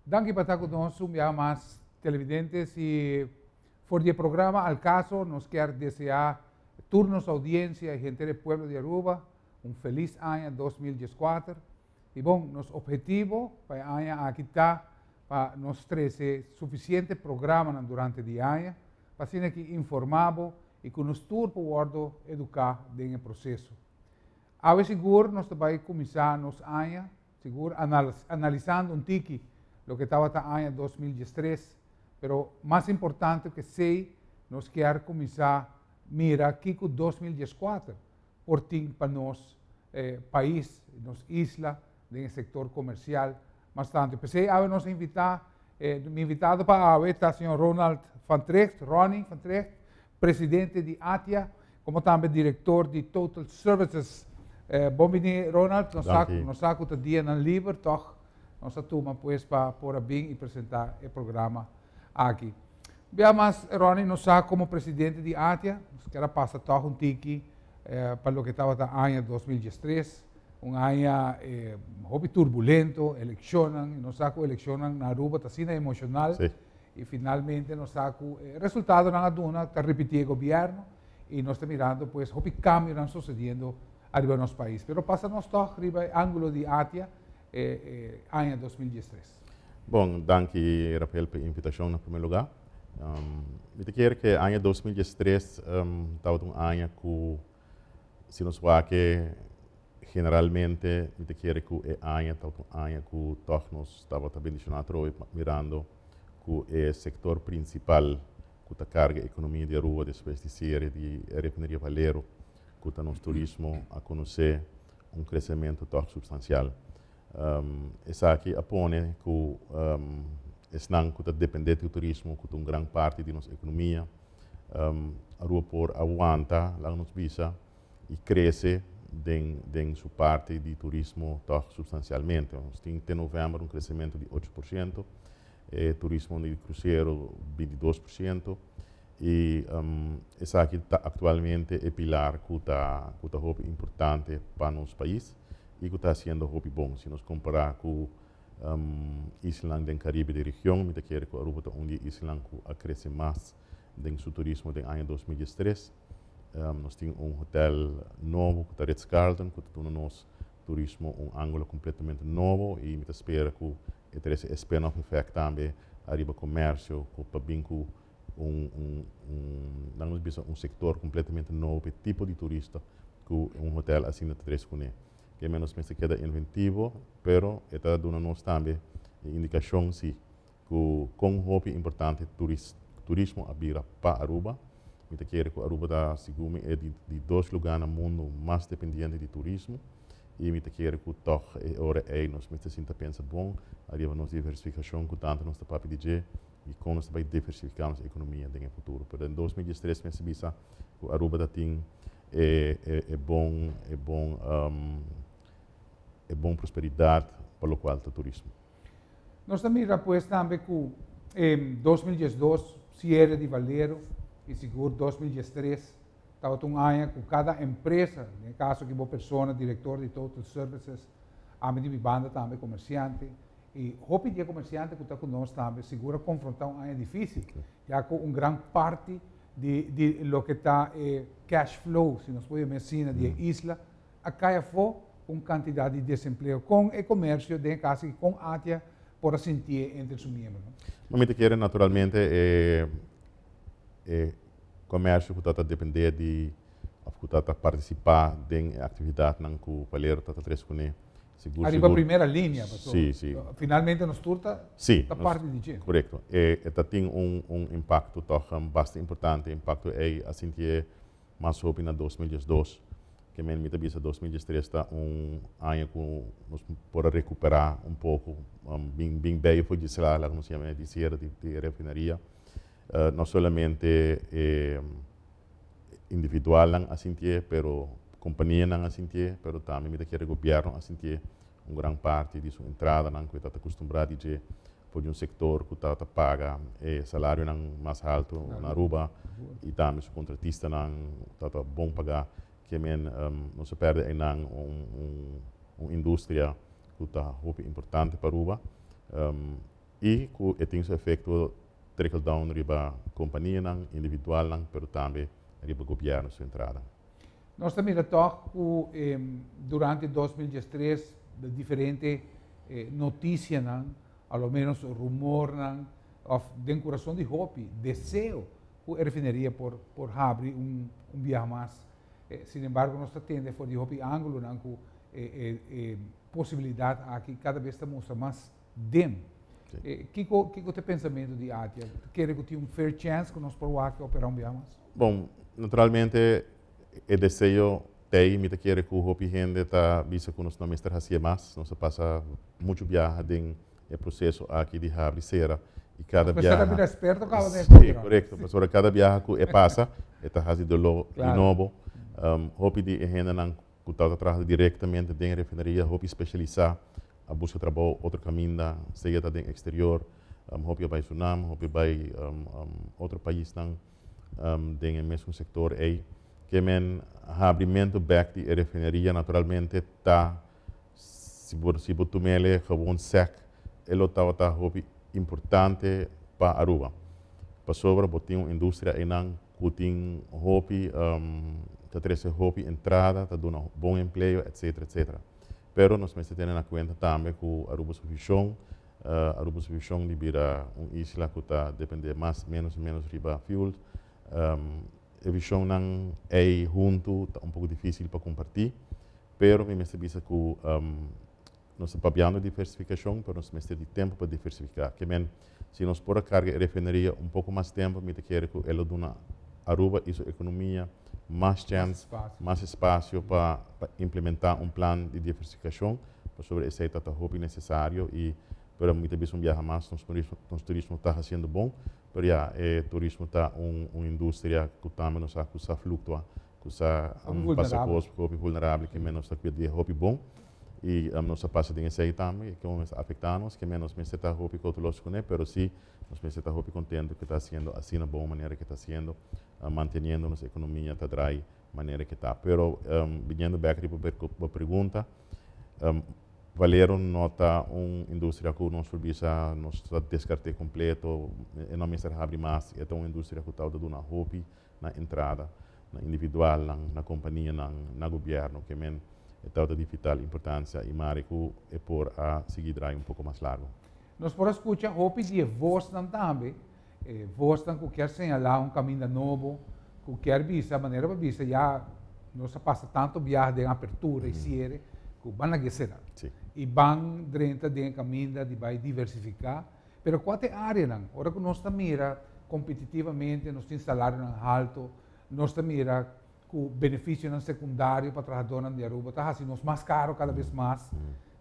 Danki pa ta cu nos un biaha mas, televidente. Y for di e programa Al Caso, nos kier desea tur nos audiencia y henter e pueblo di Aruba un feliz aña 2014. Y bon, nos obhetivo pa e aña aki ta pa nos trece suficiente programa durante e aña, pa asina cu informa bo y cu nos tur por educa den e proceso. Awe sigur nos ta bay cuminsa nos aña, sigur analisando un tiki loke tabata aña 2013, pero mas importante cu esey, nos kier cuminsa mira kico 2014 por tin pa nos pais, nos isla, den sector comercial, bastante. P'esey, awe nos invita, mi invitado pa awe ta señor Ronald van Trigt, Ronnie van Trigt, presidente di ATIA, como tambe director di Total Services. Bon bini, Ronald, nos sa cu dia nan liber, toch? Nos a tuma pues pa por bin y presenta e programa aki. Bia mas, Ronnie, nos sa como presidente di ATIA, nos kier pasa toch un tiki pa loke tabata aña 2013, un aña hopi turbulento, eleccion, nos sa cu eleccion na Aruba ta asina emocional, y finalmente nos sa cu resultado nan a duna, ta ripiti e gobierno, y nos ta mirando pues hopi cambio sucediendo ariba nos pais. Pero pasa nos toch riba angulo di ATIA aña 2013. Bon, danki, Rafael, pa e invitacion na prome luga. Mi ta kere cu aña 2013 tabata un aña cu, si nos wak generalmente, mi ta kere cu e aña tabata un aña cu toch nos tabata bendiciona mirando cu e sector principal cu ta carga economia di Aruba despues di ciere di refineria Valero, cu ta nos turismo, a conoce un crecemento toch substancial. Esaki a pone cu esnan cu ta depende di turismo, cu ta un gran parti di nos economia, Aruba por a wanta, laga nos bisa, y crece den su parti di turismo toch substancialmente. Nos tin te november un crecemento di 8%, turismo di crucero 22%, y esaki ta actualmente e pilar cu ta hopi importante pa nos pais y cu ta haciendo hopi bon. Si nos compara cu islanan den Caribe di region, mi ta kere cu Aruba ta un di islanan cu a crece mas den su turismo den aña 2013. Nos tin un hotel nobo, cu ta Ritz-Carlton, cu ta duna nos turismo un angulo completamente nobo y mi ta spera cu e trece spin-off effect tambe ariba comercio, cu pa bin cu un, bisa, un sector completamente nobo, tipo di turista cu un hotel asina ta trece cune. Kiermen nos mester keda inventivo, pero e ta duna nos tambe indicacion si cu con hopi importante turismo a bira pa Aruba. Mi ta kere cu Aruba ta segun e di dos luga na mundo mas dependiente di turismo y mi ta kere cu toch e ora ey nos mester sinta pensa bon ariba nos diversificacion cu tanto nos ta papia di dje y con nos ta bay diversifica nos economia den futuro. Pero den 2013 mester bisa cu Aruba ta tin e bon prosperidad pa loke ta turismo. Nos ta mira pues tambe cu den 2012 ciere di Valero y sigur 2013 tabata un aña cu cada empresa, den caso cu bo persona, director di Total Services, ami di banda tambe comerciante, y hopi di comerciante cu ta cu nos tambe, sigur a confronta un aña dificil, ya cu un gran parti di loke ta cash flow, si nos por menciona, di isla, a cay afo un cantidad di desempleo cu e comercio, den caso cu ATIA, por sinti entre su miembronan. No, mi ta kere naturalmente e comercio cu ta depende di of cu ta participa den actividadnan cu Valero ta trece cune. Sigur, ariba prome linea. Si. Finalmente nos tur ta parti di dje. Corecto. E tin un impacto toch bastante importante, impacto ey a sinti mas hopi na 2012, kiermen mi ta bisa 2013 ta un aña cu nos por recupera un poco, bin bay for di sla, con se yama, di ciere di refineria. No solamente individualnan a sinti, pero companianan a sinti, pero tambe mi ta kere gobierno a sinti un gran parti di su entradanan cu ta acostumbra di dje for di un sector cu ta paga salarionan mas halto na Aruba y tambe su contratistanan ta bon paga, kiermen nos a perde einan un industria cu ta hopi importante pa Aruba. I ku e tin su efekto trickle down riba kompanianan, individualnan, pero tambe riba gobièrnu su entrada. Nos ta mira tòg ku durante 2013 diferente notisianan, a lo ménos rumornan, òf den kurason di hopi, deseo ku e refineria por habri un biaha mas. Sin embargo, nos ta tende for di hopi ángulonan ku e posibilidat aki kada bes ta mustra mas dim. Kiko ta e pensamentu di ATIA? Kere ku tin un fair chance ku nos por wak operá un biaha mas? Bon, naturalmente e deseo t'ei. Mi ta kere ku hopi hende ta bisa ku nos no mester hasié mas. Nos a pasa muchu biaha den e proseso aki di habri sera i kada biaha. Bo ta bira eksperto kaba den Sí, korekto. Pasobra kada biaha ku e pasa, e ta hasi doló di nobo. Hopi di e hendenan ku tabata traha direktamente den e refineria, hopi spesialisá, a buska trabou otro kaminda, sea ta den eksterior, hopi a bai Surinam, hopi a bai otro paisnan den e mesun sektor ei. Ke men habrimentu bèk di e refineria naturalmente ta, si bo tum'ele gewoon sèk, e lo tabata hopi importante pa Aruba. Pasobra bo tin un industria einan ku tin hopi, ta trese hopi entrada, ta duna bon empleo, etcetera, etcetera. Pero nos mester tene na kuenta tambe ku Aruba su vishon, Aruba su vishon di bira un isla ku ta dependé mas ménos i ménos riba fuel. E vishonnan ei huntu ta un poko difísil pa kompartí, pero mi mester bisa ku nos ta papiando di diversifikashon, pero nos mester di tempu pa diversifiká. Ke men, si nos por a karga e refineria un poko mas tempu, mi ta kere ku e lo duna Aruba i su ekonomia mas chèns, mas espasio pa implementá un plan di diversifikashon, pasobra esei ta hopi nesesario i pero mi ta bisa un biaha mas, nos turismo ta hasiendo bon, pero ya, e turismo ta un industria ku tambe nos sa ku sa fluktua, ku sa pasa kos hopi vulnerabel, ke men nos ta kuida di e hopi bon i nos a pasa den esei tambe, ke nos a afektá nos, ke men nos mester ta hopi kouteloso kuné, pero si nos mester ta hopi kontentu ku ta hasiendo asina bon manera ke ta hasiendo, manteniendo nos ekonomia ta drai manera ke ta. Pero biniendo bèk riba bo pregunta, Valero no ta un industria ku nos por bisa nos ta deskart'é kompleto, e no mester habri mas. E ta un industria ku ta duna hopi na entrada, na individualnan, na kompanianan, na gobièrnu, ke men e tabata di vital importansia i mari ku e por a sigui drai un poko mas largu. Nos por a skucha hopi di e vosnan tambe, e vosnan ku kier señalá un kaminda nobo, ku kier bisa, manera pa bisa ya nos a pasa tantu biaha den apertura i siere, ku ban lag'é sera. I ban drenta den e kaminda di bai diversifiká. Pero kua ta e áreanan? Ora ku nos ta mira kompetitivamente nos tin salarionan halto, nos ta mira ku benefisionan sekundario pa trahadónan di Aruba ta hasi nos mas karo kada bes mas.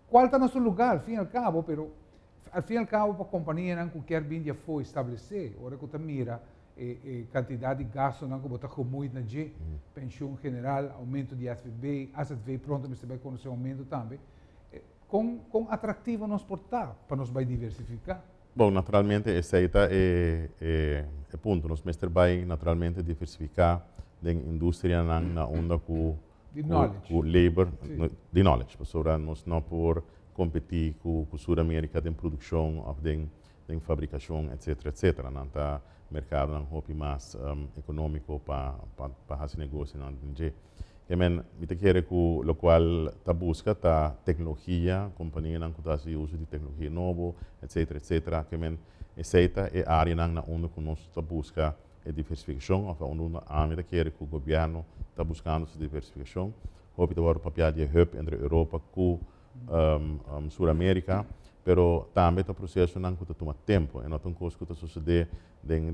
Kual ta na su lugá al fin i al kabo, pero al fin i al kabo pa kompanianan ku kier bin di afó establesé, ora ku ta mira e kantidat di gastunan ku bo ta gemoeid na dje, penshun general, oumento di SVB, AZV pronto mester bai konosé oumento tambe. Kon atraktivo nos por ta pa nos bai diversifiká? Bon, naturalmente esei ta e punto. Nos mester bai naturalmente diversifiká den industrianan na unda ku Di knowledge. Ku labor, di knowledge. Pasobra nos no por kompetí ku Suramérika den produkshon òf den fabrikashon, etcetera, etcetera. Nan ta merkadonan hopi mas ekonómiko pa hasi negosio den dje. Ke men, mi ta kere ku lokual ta buska ta teknologia, kompanianan ku ta hasi uso di teknologia nobo, etcetera, etcetera. Ke men, esei ta e áreanan na unda ku nos ta buska e diversifikashon òf unda ami ta kere ku gobièrnu ta buskando su diversifikashon. Hopi ta wòrdu papiá di e hub entre Europa ku Suramérika, pero tambe ta prosesonan ku ta tuma tempu. E no ta un kos ku ta sosodé den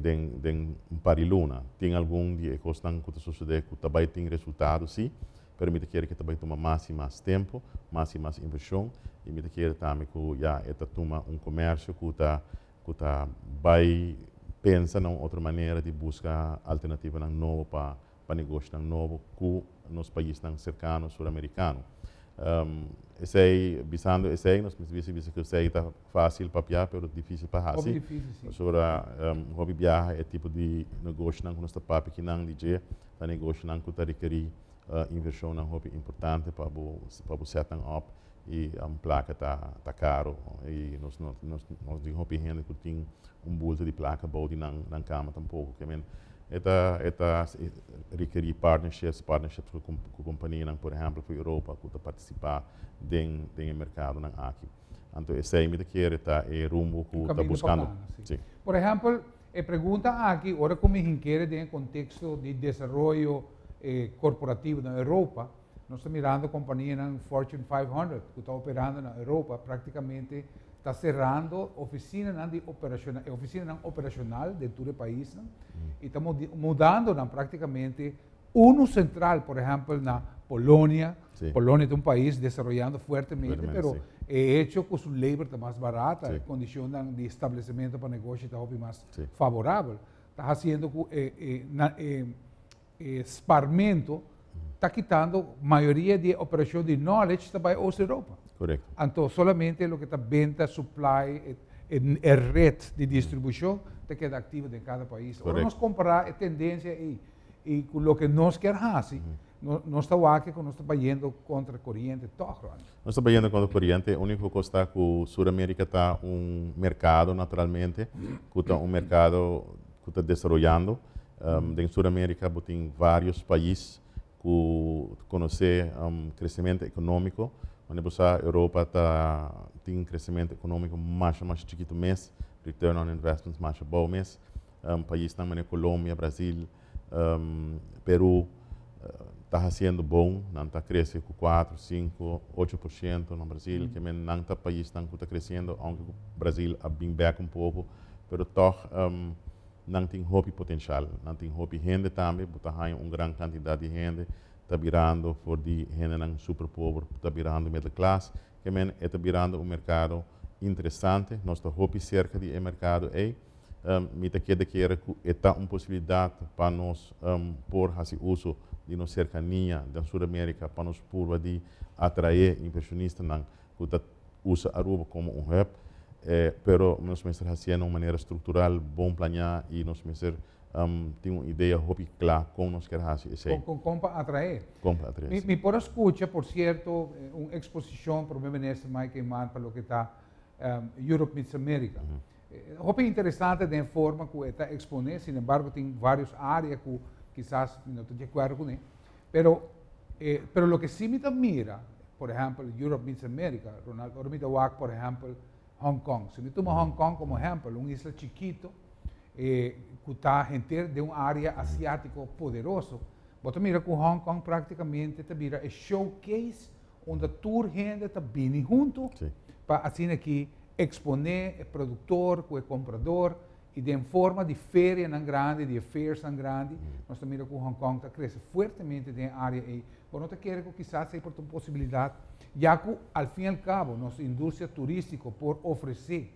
un par di luna. Tin algun di e kosnan ku ta sosodé ku ta bai tin resultado sí, pero mi ta kere ku ta bai tuma mas i mas tempu, mas i mas invershon, i mi ta kere tambe ku ya e ta tuma un komersio ku ta bai pensa na un otro manera di buska alternativanan nobo pa negoshonan nobo ku nos paisnan serkano suramerikano. Esei, bisando esei, nos mester bisa ku esei ta fásil papiá, pero difísil pa hasi. Hopi difísil, sí. Pasobra hopi biaha e tipo di negoshonan ku nos ta papia akinan di dje, ta negoshonan ku ta rekerí invershonnan hopi importante pa bo set nan op. Y placa ta caro y nos no nos tin hopi hende cu tin un bulto di placa bou di nan cama tampoco. Ke men e ta requeri partnerships cu companianan, por ehempel, for Europa cu ta participa den e mercadonan aki. Anto esey mi ta kere ta e rumbo cu ta buscando. Si. Por ehempel, e pregunta aki, ora cu mi kier den contexto di desaroyo corporativo na Europa, nos ta mirando compania Fortune 500 cu ta operando na Europa, practicamente ta cerando oficina di operacional, oficina operacional den tur e pais y ta mudando practicamente uno central, por ehempel, na Polonia. Polonia ta un pais desaroyando fuertemente, pero e hecho cu su labor ta mas barata, e condicion di establecimento pa negoshi ta mas favorabel, ta haciendo cu e sparmento ta kitando mayoria di operacion di knowledge ta bay Europa. Anto, solamente loke ta benta, supply, e red di distribucion ta keda activo den cada pais. Ora nos compara e tendencia ey y cu loke nos kier haci, nos ta aki cu nos ta bayendo contra coriente toch, Ron? Nos ta bayendo contra coriente. Unico cos ta cu Sur America ta un mercado, naturalmente, cu ta un mercado cu ta desaroyando. Den Sur America tin varios pais cu conoce crecemento economico. Unda Europa tin crecemento economico mas chikito mes, return on investments mas abou mes. Paisnan manera Colombia, Brasil, Peru ta haciendo bon, nan ta crece cu 4, 5, 8% na Brasil, cu nan ta paisnan cu ta creciendo, aunke Brasil a bin back un poco, pero toch nan tin hopi potencial, nan tin hopi hende tambe, bo ta un gran cantidad di hende, ta birando for di hendenan super pober, ta birando middle class, kiermen ta birando un mercado interesante, nos ta hopi cerca di e mercado ey. Mi ta keda kere cu ta un posibilidad pa nos por haci uso di nos cercania di Sur America pa nos purba di atrae inversionistanan cu ta usa Aruba como un hub, pero nos mester haci di un manera structural, bon planea y nos mester tin un idea hopi cla con nos kier haci esey. Con pa atrae. Con pa atrae. Mi por scucha, por cierto, un exposicion Prome Minister Mike Eman pa loke ta Europe meets America. Hopi interesante di forma cu e ta expone, sin embargo, tin varios area cu kisas no ta di acuerdo cu ne. Pero loke si mi mira, por ehempel, Europe meets America, Ronald, ora mi wak, por ehempel, Hong Kong. Si mi tuma Hong Kong como ehempel, un isla chikito, cu ta henter den un area asiatico poderoso, bo ta mira cu Hong Kong practicamente ta bira e showcase unda tur hende ta bini hunto pa asina aki expone e productor cu e comprador y di forma di ferianan grandi, di fairs grandi, nos ta mira cu Hong Kong ta crece fuertemente den e area ey. Bo no ta kere cu kisas ey por un posibilidad, ya cu al fin y al cabo nos industria turistico por ofrece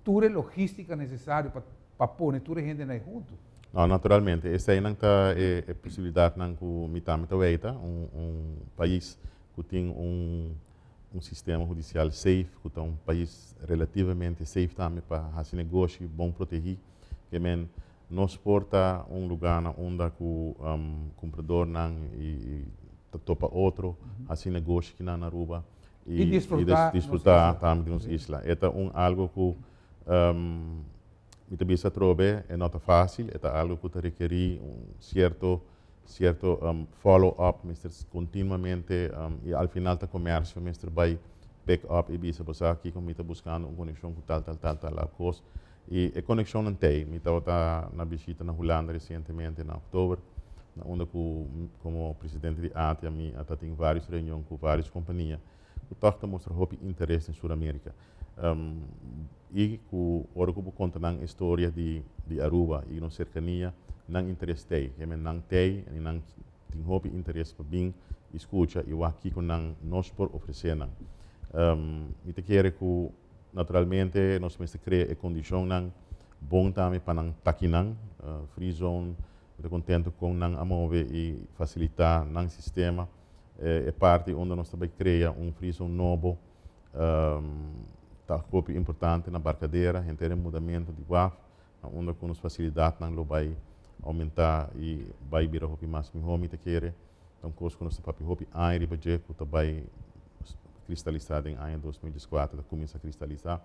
tur e logistica necesario pa pone tur hende ey hunto? No, naturalmente, esey nan ta e posibilidadnan cu mi tambe ta weita, un pais cu tin un sistema hudicial safe, cu ta un pais relativamente safe tambe pa haci negoshi, bon protegi, kiermen nos por ta un luga na unda cu cumpradornan y topa otro, haci negoshi aki na Aruba y disfruta, y disfruta tambe di nos isla. E ta un algo cu mi ta bisa trobe, e no ta facil, ta algo cu ta requeri un cierto follow-up, mester continuamente, y al final ta comercio mester bay pick up y bisa: "Bo aki cu mi ta buscando un conexion cu tal, tal, tal, tal cos." Y e conexion nan tin. Mi tabata na bishita na Hulanda recientemente na october, na unda cu como presidente di ATIA mi a tin varios reunion cu varios compania cu toch ta mustra hopi interes na Sur America. Y cu ora cu conta nan historia di Aruba y nos cercania, nan interes tey, kiermen nan tey y nan tin hopi interes pa bin scucha y wak kico nan nos por ofrece nan. Mi ta kere cu naturalmente nos mester crea e condicionnan bon tambe pa nan ta akinan, free zone, mi ta contento cu nan a move y facilita nan sistema. E parti unda nos tambe crea un free zone nobo, ta hopi importante na Barcadera, henter mudamento di waf, unda cu nos facilidadnan lo bay aumenta y bay bira hopi mas miho, mi ta kere. Anto, cos cu nos ta papia hopi aña riba dje, cu ta bay kristalisá den aña 2014, ta kuminsá kristalisá.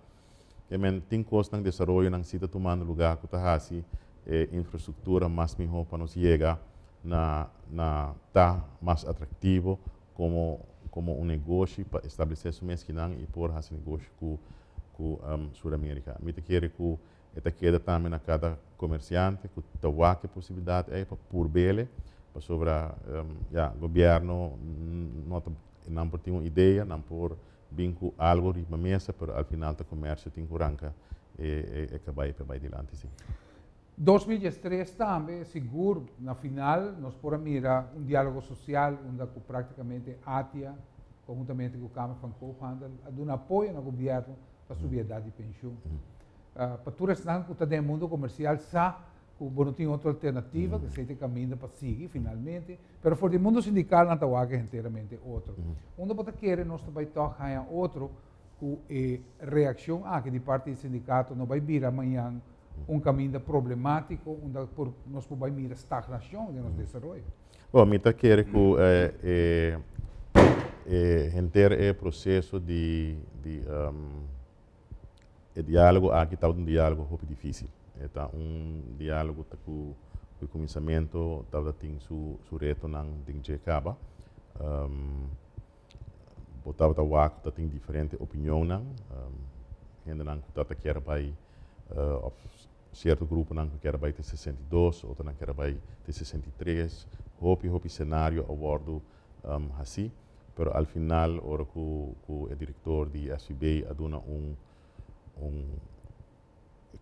Ke men tin kosnan, desaroyonan si ta tumando lugá ku ta hasi e infrastruktura mas mihó pa nos yega na ta mas atraktivo komo un negoshi pa establesé su mes kinan i por hasi negoshi ku Suramérika. Mi ta kere ku e ta keda tambe na kada komersiante ku ta wak e posibilidat ei pa purb'ele, pasobra ya, gobièrnu no ta, nan por tin un idea, nan por bin ku algu riba mesa, pero al final ta komersio tin ku ranka e kabai pa bai dilanti, si. 2013 tambe, sigur, na final, nos por a mira un diálogo sosial, unda ku práktikamente ATIA, konhuntamente ku Kamer van Koophandel, a duna apoyo na gobièrnu pa subi edat di penshun. Pa tur esnan ku ta den mundu komersial sa ku bo no tin otro alternativa, ku esei ta e kaminda pa sigui finalmente, pero for di mundu sindikal nan ta wak henteramente otro. Unda bo ta kere nos ta bai tòg haña otro ku e reakshon aki di parti di sindikato no bai bira mañan un kaminda problemátiko unda por nos por bai mira stagnashon den nos desaroyo? Bon, mi ta kere ku e e henter e proseso di e diálogo aki tabata un diálogo hopi difísil. E ta un diálogo ta ku ku e kuminsamentu tabata tin su retonan den dje kaba. Bo tabata wak ku ta tin diferente opinionnan, hendenan ku tabata kier bai òf sierto gruponan ku kier bai te 62, otronan kier bai te 63. Hopi hopi senario a wòrdu hasí, pero al final ora ku e direktor di SVB a duna un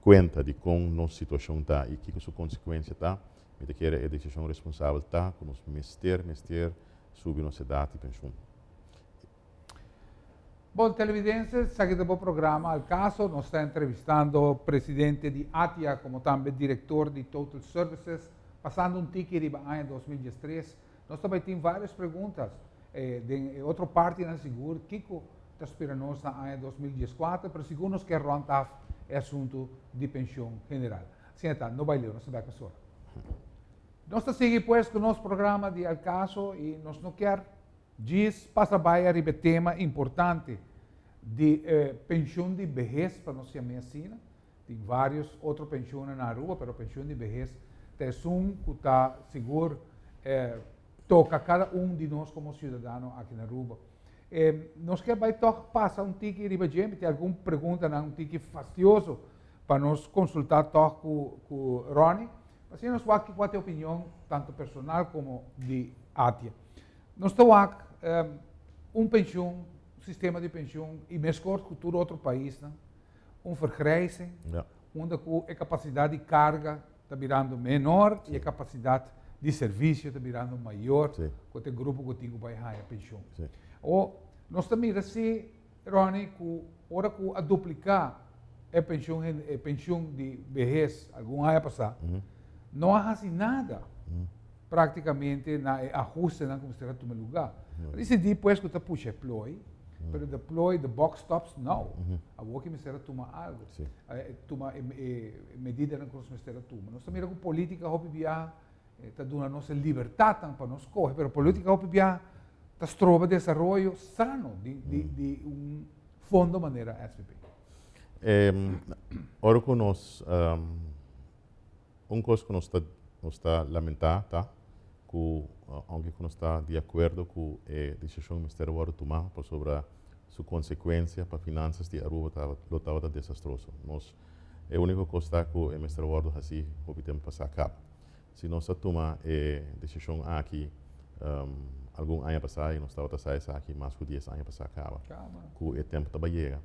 kuenta di kon nos situashon ta i kiko su konsekuensia ta, mi ta kere e desishon responsabel ta ku nos mester subi nos edat di penshun. Bon, televidente, esaki ta bo programa Al Caso. Nos ta entrevistando presidente di ATIA komo tambe direktor di Total Services, pasando un tiki riba aña 2013. Nos tambe tin vários pregunta. Den otro partinan sigur, kiko ta spera nos na aña 2014, pero sigur nos ke rond af e asuntu di penshun general. Asina ta, no bai leu, nos ta bèk mesora. Nos ta sigui pues ku nos programa di Al Caso i nos no ke djis pasa bai riba e tema importante di penshun di behes, pa nos yam'é asina. Tin vários otro penshunnan na Aruba, pero penshun di behes ta esun ku ta sigur toka kada un di nos komo siudadano aki na Aruba. Nos ke bai tòg pasa un tiki riba dje, mi tin algun preguntanan un tiki fastioso pa nos konsultá tòg ku Ronnie. Asina nos wak kua ta e opinion tantu personal komo di ATIA. Nos ta wak un penshun, un sistema di penshun i meskos ku tur otro paisnan, un vergrijzing, unda ku e kapasidat di karga ta birando menor i e kapasidat di servisio ta birando mayor ku e grupo ku tin ku bai haña penshun. O nos ta mira si, Ronnie, ku ora ku a dupliká e penshun di behes algun aña pasá, no a hasi nada práktikamente na e ahustenan ku mester a tuma lugá. A disidí pues ku ta pusha e plooi, pero the plooi, the buck stops now. Awor ku mester a tuma algu, tuma e medidanan ku nos mester a tuma. Nos ta mira ku polítika hopi biaha ta duna nos e libertatnan pa nos kohe, pero polítika hopi biaha ta stroba desaroyo sano di un fondo manera SVB. Ora ku nos un kos ku nos ta lamentá ta ku aunke ku nos ta di akuerdo ku e desishon mester wòrdu tumá pasobra su konsekuensia pa finansas di Aruba lo tabata desastroso. Nos e úniko kos ta ku e mester wòrdu hasí hopi tempu pasá kaba. Si nos a tuma e desishon aki algun aña pasá i nos tabata sa esaki mas ku 10 aña pasá kaba, ku e tempu tabata yega.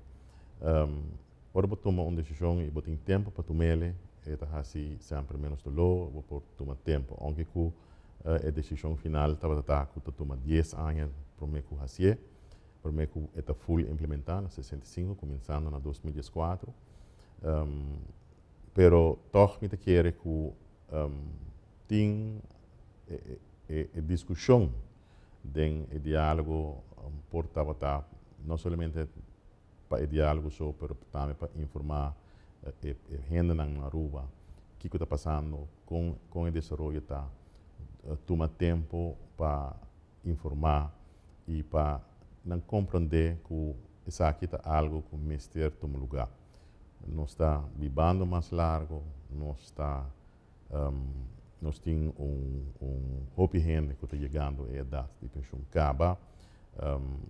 Ora bo tuma un desishon i bo tin tempu pa tum'é, e ta hasi semper menos doló, bo por tuma tempu. Aunke ku e desishon final tabata ta ku ta tuma 10 aña promé ku hasié, promé ku e ta full implementá na 65, kuminsando na 2014. Pero tòg mi ta kere ku tin e diskushon den e diálogo por tabata no solamente pa e diálogo so, pero tambe pa informá e hendenan na Aruba kiko ta pasando, kon e desaroyo ta, tuma tempu pa informá i pa Nan komprondé ku esaki ta algu ku mester tuma lugá. Nos ta bibando mas largu, nos ta nos tin un hopi hende ku ta yegando e edat di penshun kaba.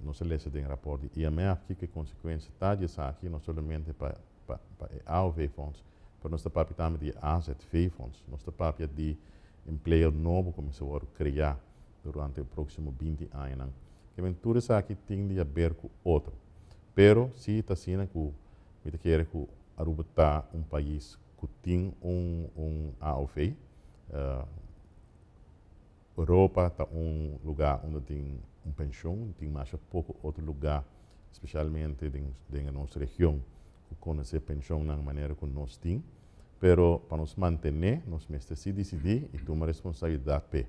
Nos a lesa den rapòrt di IMF kiko e konsekuensia ta di esaki, no solamente pa pa e AOV-fonds, pero nos ta papia tambe di e AZV-fonds. Nos ta papia di empleo nobo ku mester wòrdu kreá durante e próksimo 20 añanan. Ke tur esaki tin di haber ku otro. Pero si ta asina ku mi ta kere ku Aruba ta un pais ku tin un AOV. Europa ta un lugá unda tin un penshun, tin masha poko otro lugá, spesialmente den nos region, ku konosé penshunnan manera ku nos tin. Pero pa nos mantené, nos mester sí disidí i tuma responsabilidat p'e.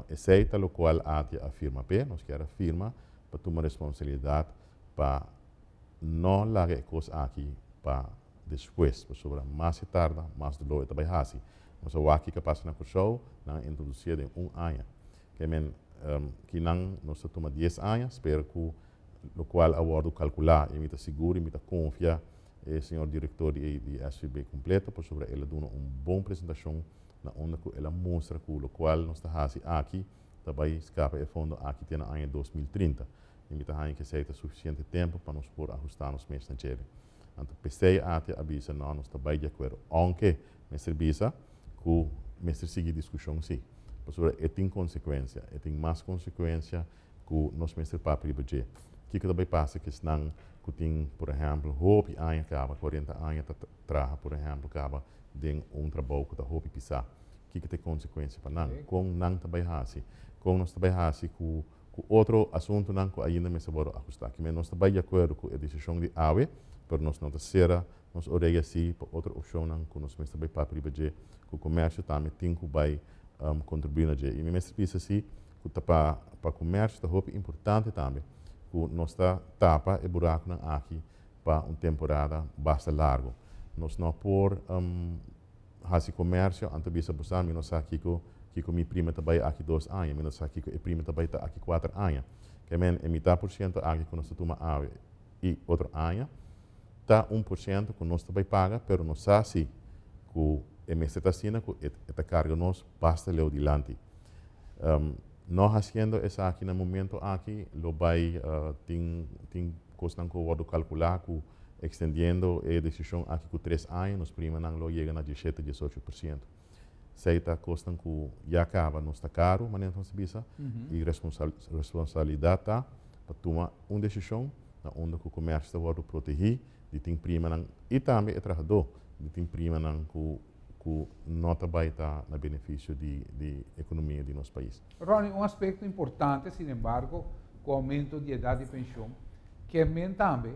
Esei ta lokual ATIA a firma p'e, nos kier a firma pa tuma responsabilidat pa no laga e kos aki pa despues, pasobra mas e tarda, mas doló e ta bai hasi. Nos a wak kiko a pasa na Kòrsou, nan a introdusié den un aña. Ke men, kinan nos ta tuma 10 aña, spera ku lokual a wòrdu kalkulá i mi ta sigur i mi ta konfia e señor direktor di SVB kompleto pasobra el a duna un bon presentashon na unda ku el a mustra ku lokual nos ta hasi aki ta bai skapa e fondo aki te na aña 2030 i mi ta haña ku esei ta sufisiente tempu pa nos por ahustá nos mes na djele. Anto p'esei ATIA a bisa no, nos ta bai di akuerdo, ounke mester bisa ku mester sigui diskushon si, pasobra e tin konsekuensia, e tin mas konsekuensia ku nos mester papia riba dje. Kiko ta bai pasa ku esnan ku tin, por ehèmpel, hopi aña kaba, 40 aña ta traha, por ehèmpel, kaba den un trabou ku ta hopi pisá? Kiko ta e konsekuensia pa nan? Kon nan ta bai hasi? Kon nos ta bai hasi ku ku otro asuntunan ku ainda mester wòrdu ahustá? Kimen nos ta bai di akuerdo ku e desishon di awe, pero nos no ta sera nos orea si pa otro opshonnan ku nos mester bai papia riba dje, ku komersio tambe tin ku bai kontribuí na dje. I mi mester bisa si ku ta pa pa komersio ta hopi importante tambe ku nos ta tapa e burakunan aki pa un temporada basta largu. Nos no por hasi komersio anto bisa bo sa mi no sa kiko kiko mi prima ta bai aki 2 aña, mi no sa kiko e prima ta bai ta aki 4 aña. Ke men e mitad por siento aki ku nos ta tuma awe i otro aña ta 1% ku nos ta bai paga, pero nos sa si ku e mester ta asina ku e ta karga nos basta leu dilanti. No hasiendo esaki na momento aki lo bai tin kosnan ku wòrdu kalkulá ku ekstendiendo e desishon aki ku 3 aña nos primanan lo yega na 17, 18%. Esei ta kosnan ku ya kaba nos ta karu, manera nos ta bisa, i responsabilidat ta pa tuma un desishon na unda ku komersio ta wòrdu protegí di tin primanan i tambe e trahadó di tin primanan ku no ta bai ta na benefisio di ekonomia di nos pais. Ronnie, un aspekto importante, sinembargo, ku oumento di edat di penshon, ke men tambe,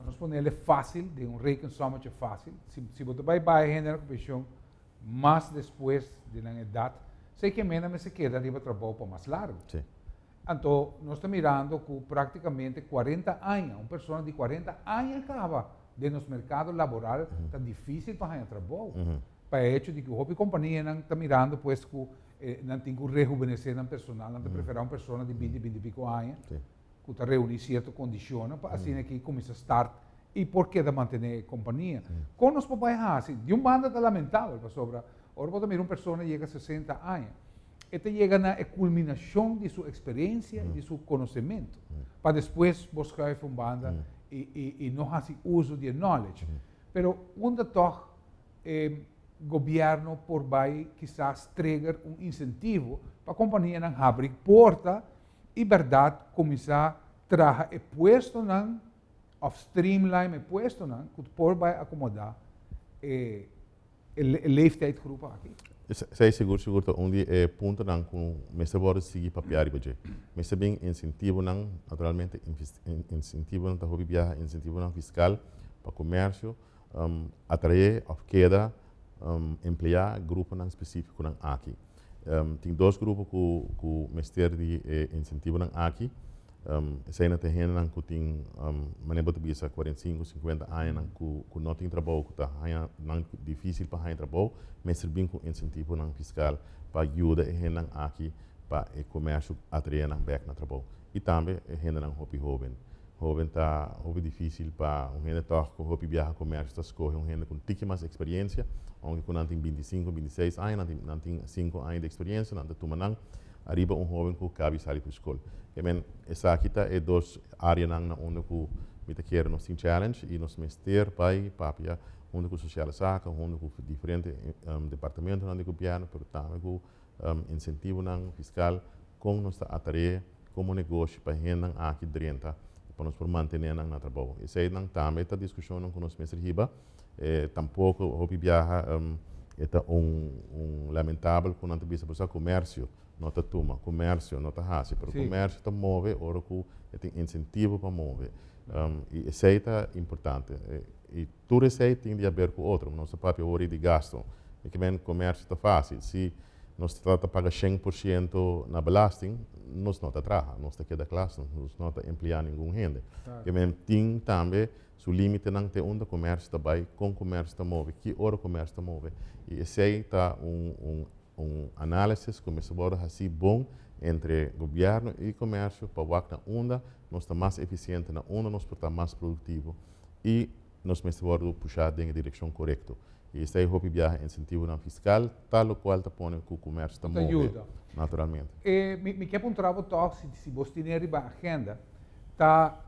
nos ponele fásil, den un rekensommetje fásil, si bo ta bai bai hende ku penshon mas despues di nan edat, esei ke men nan mester keda riba trabou pa mas largu. Anto, nos ta mirando ku práktikamente 40 aña, un persona di 40 aña kaba den nos merkado laboral, ta difísil pa haña trabou. Pa e hecho di ku hopi kompanianan ta mirando pues ku nan tin ku rehubenesé nan personal, nan ta preferá un persona di 20, 20 i piko aña, ku ta reuní sierto kondishonnan pa asina aki kuminsá start i por keda mantené e kompania. Kon nos por bai hasi? Di un banda ta lamentabel pasobra ora bo ta mira un persona yega 60 aña, e ta yega na e kulminashon di su eksperensia i di su konosementu, pa despues bo skuif un banda i no hasi uso di e knowledge. Pero unda tòg e gobièrnu por bai kisas trigger un insentivo pa kompanianan habri porta i bèrdat kuminsá traha e puestonan òf streamline e puestonan ku por bai akomodá e leeftijdgroep aki? Esei sigur sigur ta un di e puntonan ku mester wòrdu sigui papia riba dje. Mester bin insentivonan, naturalmente insentivonan ta hopi biaha, insentivonan fiskal pa komersio atraé òf keda empleá gruponan spesífikonan aki. Tin dos grupo ku mester di e insentivonan aki. Eseinan ta hendenan ku tin, manera bo ta bisa, 45, 50 añanan ku no tin trabou, ku ta haña nan difísil pa haña trabou, mester bin ku insentivonan fiskal pa yuda e hendenan aki pa e komersio atraé nan bèk na trabou. I tambe hendenan hopi hoben. Hoben ta hopi dificil pa un hende toch cu hopi biaha comercio ta scoge un hende cu un tiki mas experiencia, aunke cu nan tin 25, 26 aña, nan tin 5 aña di experiencia, nan ta tuma nan ariba un hoben cu caba di sali for scol. Ke men, esaki ta e dos areanan na unda cu mi ta kere nos tin challenge y nos mester bay papia hunto cu Sociale Zaken, hunto cu diferente departamentonan di gobierno, pero tambe cu incentivonan fiscal, con nos ta atrae como negoshi pa hendenan aki drenta pa nos por mantene nan na trabou. Esey tambe ta discusion cu nos mester hiba. Tampoco hopi biaha ta un lamentabel cu nan ta bisa bo comercio no ta tuma, comercio no ta haci, pero comercio ta move ora cu tin incentivo pa move. Y esey ta importante. Y tur esey tin di haber cu otro. Nos papia ori di gasto. Y ke men comercio ta facil. Si nos ta paga 100% na belasting, nos no ta traha, nos ta keda kla, nos no ta emplea ningun hende. Ke men tin tambe su limitenan te unda comercio ta bay, con comercio ta move, ki ora comercio ta move. Y esey ta un analisis cu mester wordo haci bon entre gobierno y comercio pa wak na unda nos ta mas eficiente, na unda nos por ta mas productivo y nos mester wordo pusha den direccion corecto. Y esey hopi biaha incentivonan fiscal, tal o cual ta pone cu comercio ta Ta move yuda. Naturalmente. Mi kier puntra bo toch si bo tin riba agenda, ta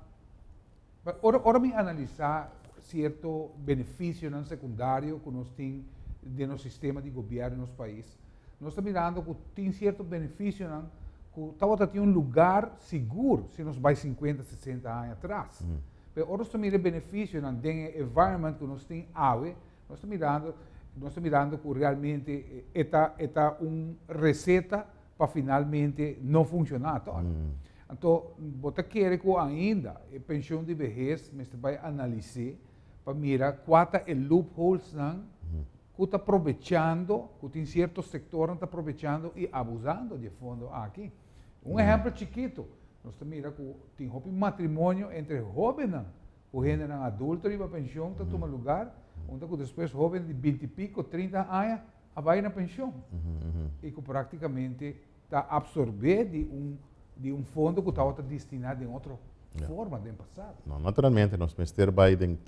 ora mi analisa cierto beneficionan secundario cu nos tin den nos sistema di gobierno na nos pais, nos ta mirando cu tin cierto beneficionan cu tabata tin un lugar sigur si nos bay 50, 60 aña atras. Pero ora nos ta mira beneficionan den environment cu nos tin awe, nos ta mirando cu realmente e ta un receta pa finalmente no funciona toch. Anto, bo ta kere cu ainda e pensioen di behes mester bay analisa pa mira cua ta e loopholes nan cu ta aprovechando, cu tin cierto sector ta aprovechando y abusando di fondo aki. Un ehempel chikito, nos ta mira cu tin hopi matrimonio entre hobennan, cu hendenan adulto riba pensioen ta tuma lugar, unda cu despues hoben di 20 y pico, 30 aña, a bay na pensioen. Y cu practicamente ta absorbe di un fondo cu tabata destina di otro forma den pasado. No, naturalmente, nos mester bay den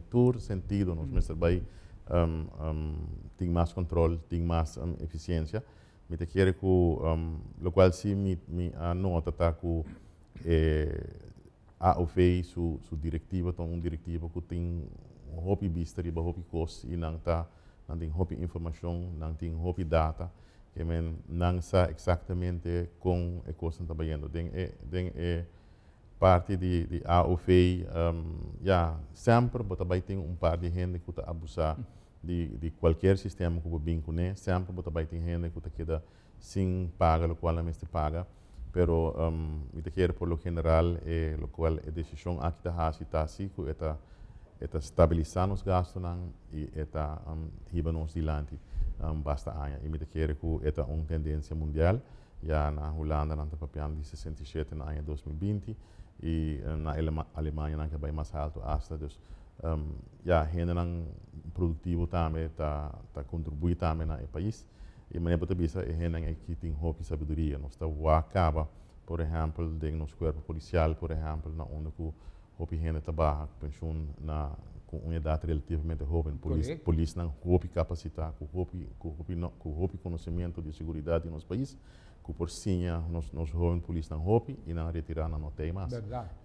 tur sentido, nos mester bay tin mas control, tin mas eficiencia. Mi ta kere cu, locual si mi a nota ta cu AOV su directiva ta un directiva cu tin hopi bista riba hopi cos y nan tin hopi informacion, nan tin hopi data, ke men nan sa exactamente con e cos ta bayendo. Den e parti di AOV, ja, semper bo ta bay tin un par di hende cu ta abusa di cualkier sistema cu bo bin cune, semper bo ta bay tin hende cu ta keda sin paga locual nan mester paga, pero mi ta kere por lo general locual e decision aki ta haci ta asina cu e ta stabilisa nos gastonan y e ta hiba nos dilanti basta aña. Y mi ta kere cu e ta un tendencia mundial, ya na Hulanda nan ta papiando di 67 na aña 2020 y na Alemania nan a bay mas halto hasta. Dus ja, hendenan productivo tambe ta contribui tambe na e pais. Y manera bo ta bisa, e hendenan aki tin hopi sabiduria. Nos ta caba, por ehempel, den nos cuerpo policial, por ehempel, na unda cu hopi hende ta baha pensioen na cu un edad relativamente hoben. Polisnan hopi capacita, cu hopi, no, cu hopi conocimento di seguridad den nos pais, cu por siña nos hoben polisnan hopi y nan retira nan no tin mas.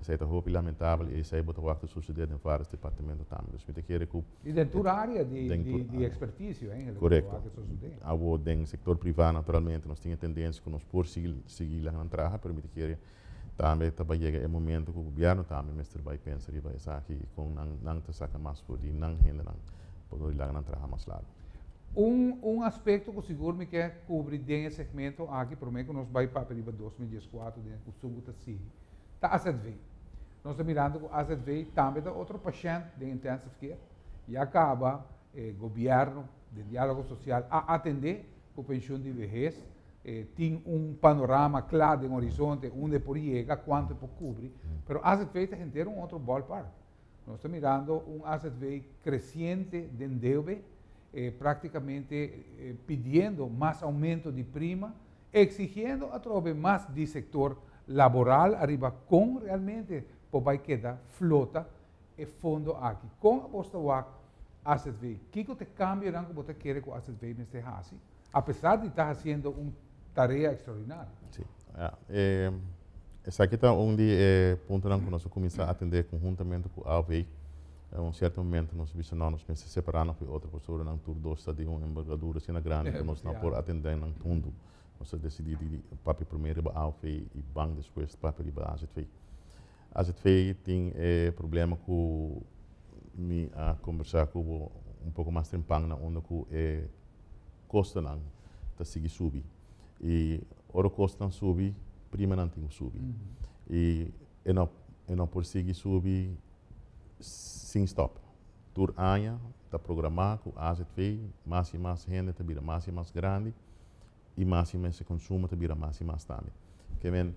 Esey ta hopi lamentabel y esey bo ta wak sucede den varios departamento tambe. Dus mi ta kere cu Y den tur area di, Den di, tur di area. Experticio, eigenlijk. Correcto. Cu sucede. Abo den sector priva, naturalmente, nos tin tendencia cu nos por sigui nan traha, pero mi ta kere tambe ta bay yega e momento cu gobierno tambe mester bay pensa riba esaki cu nan ta saca mas for di nan hendenan por laga nan traha mas largo. Un aspecto cu sigur mi kier cubri den e segmento aki, prome cu nos bay pa riba 2014, den cu ta sigui, ta AZV. Nos ta mirando cu AZV tambe ta otro pashent den intensive care. Y caba gobierno di Dialogo Social a atende cu pensioen di behes, tin un panorama cla den horizonte, unda por yega, cuanto por cubri, pero AZV ta henter un otro ballpark. Nos ta mirando un AZV creciente den debe, practicamente pidiendo mas aumento di prima, exigiendo atrobe mas di sector. laboral ariba con realmente por bay keda flota e fondo aki. Con abo ta wak AZV? Kico ta e cambionan cu bo ta kere cu AZV mester haci, apesar di ta haciendo un tarea extraordinario? Si. Ja, esaki ta un di e puntonan cu nos a cuminsa atende conhuntamente cu AOV. Na un cierto momento nos a bisa no, nos mester separa nan for di otro pasobra nan tur dos ta di un envergadura asina grandi cu nos no por atende nan hunto. Nos a decidi di papia prome riba AOV y ban despues papia riba AZV. AZV tin e problema cu mi a conversa cu bo un poco mas trempan na unda cu e costonan ta sigui subi. Y ora costonan subi, primanan tin cu subi. Y e no por sigui subi sin stop. Tur aña ta programa cu AZV, mas y mas hende ta bira mas y mas grandi y mas y mas e consumo ta bira mas y mas tambe. Ke men,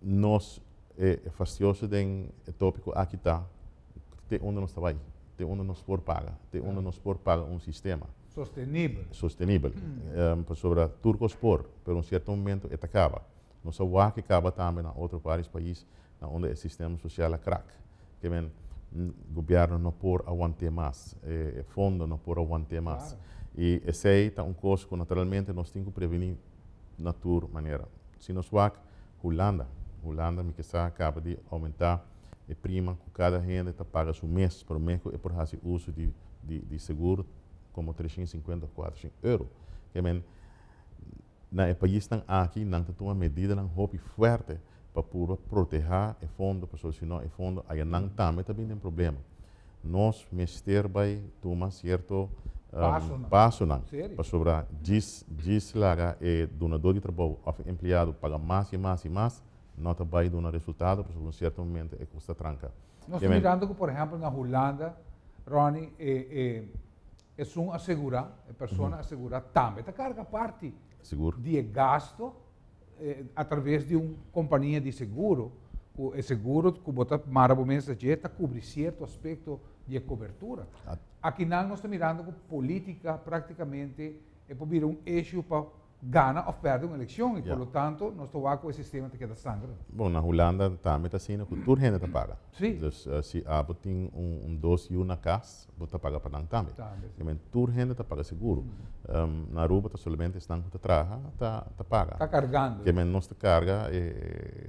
nos e fastioso den e topico aki ta te unda nos ta bay, te unda nos por paga, te unda nos por paga un sistema. Sostenibel. Sostenibel. Pasobra tur cos por, pero un cierto momento e ta caba. Nos a wak e caba tambe na otro varios pais na unda e sistema social a crack. Ke men, gobierno no por aguanta mas, e fondo no por aguanta mas. Y esey ta un cos cu naturalmente nos tin cu preveni na tur manera. Si nos wak Hulanda, Hulanda mi ke caba di aumenta e prima cu cada hende ta paga su mes, pa cu e por haci uso di seguro como 350 of 400 euro. Ke men, na e paisnan aki nan ta tuma medidanan hopi fuerte pa por proteha e fondo, pasobra sino e fondo einan tambe ta bin den problema. Nos mester bay tuma cierto pasonan. Pasonan. Serio? Pasobra djis laga e dunador di trabou of empleado paga mas y mas y mas, no ta bay duna resultado, pasobra un cierto momento e cos ta tranca. Nos ta mirando cu, por ehempel, na Hulanda, Ronnie, e un asegura, e persona asegura tambe ta carga parti di gasto a traves di un compania di seguro, e seguro cu bo ta mara bo mes ta cubri cierto aspecto di cobertura. Aki nos ta mirando cu politica practicamente e por bira un issue pa gana of perde un eleccion y, por lo tanto, nos ta cu e sistema ta keda sangra. Bon, na Hulanda tambe ta asina cu tur hende ta paga. Dus si abo tin un dos yiu na cas, bo ta paga pa nan tambe. Tambe, si. Ke men tur hende ta paga seguro. Na Aruba ta solamente esnan cu ta traha ta paga. Ta cargando. Ke men nos ta carga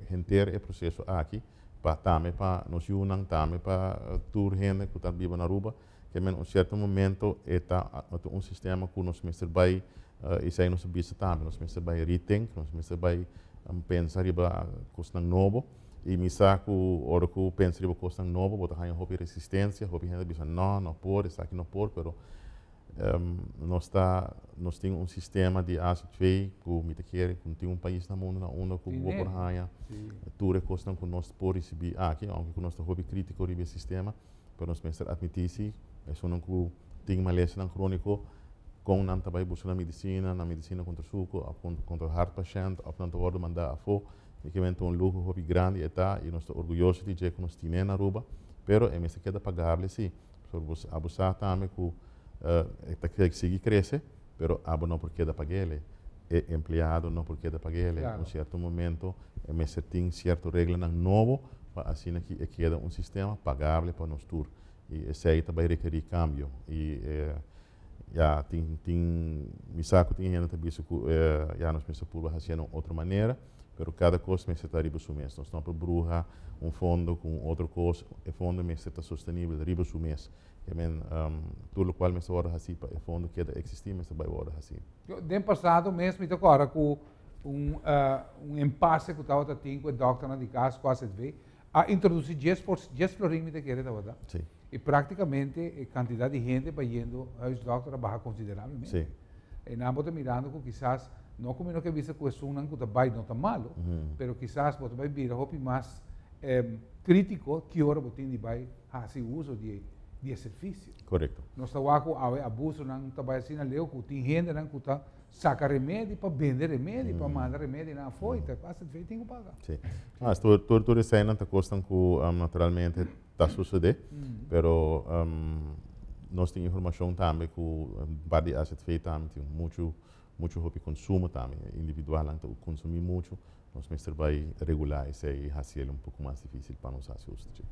henter e proceso aki pa tambe pa nos yiunan, tambe pa tur hende cu ta biba na Aruba. Ke men un cierto momento e ta un sistema cu nos mester bay, esey nos a bisa tambe, nos mester bay rethink, nos mester bay pensa riba cosnan nobo. Y mi sa cu ora cu pensa riba cosnan nobo, bo ta haya hopi resistencia, hopi hende bisa no, no por, esaki no por, pero nos tin un sistema di AZV cu mi ta kere cu tin un pais na mundo na unda cu bo por haya tur e cosnan cu nos por ricibi aki, aunke cu nos ta hopi critico riba e sistema, pero nos mester admiti si, esunnan cu tin malesanan cronico, con nan ta bay busca na medicina contra suco, of contra hart patient, of nan ta wordo manda afo, y ke men un luho hopi grandi e ta, y nos ta orguyoso di dje cu nos tin na Aruba, pero e mester keda pagable si. So, abo sa tambe cu ta sigui crece, pero abo no por keda pag'ele. E empleado no por keda pag'ele. Un cierto momento, e mester tin cierto reglanan nobo, pa asina cu e keda un sistema pagable pa nos tur. Y esey ta bay rekeri cambio. Y ja, tin, mi sa cu tin hende ta bisa cu ja, nos mester purba haci na otro manera, pero cada cos mester ta riba su mes. Nos no por bruha un fondo cu otro cos, e fondo mester ta sostenibel riba su mes. Ke men, tur locual mester wordo haci pa e fondo keda existi, mester bay wordo haci. Den pasado mes mi ta corda cu un impasse cu tabata tin cu e dokternan di cas cu AZV a introduci 10 florin, mi ta kere tabata. Y practicamente e cantidad di hende bayendo huisdokter a baha considerablemente. Y nan bo ta mirando cu kisas, no cu mi no ke bisa cu esunnan cu ta bay no ta malo, pero kisas bo ta bay bira hopi mas critico ki ora bo tin di bay haci uso di e servicio. Nos ta wak cu awe abusonan ta bay asina leu cu tin hendenan cu ta saca remedi pa bende remedi, pa manda remedi na afo, y ta AZV tin cu paga. Si. Ah, tur eseynan ta cosnan cu naturalmente ta sucede, pero nos tin informacion tambe cu pa di AZV tambe tin mucho mucho hopi consumo tambe, individual ta consumi mucho. Nos mester bay regula esey y haciel un poco mas dificil pa nos haci uso dje.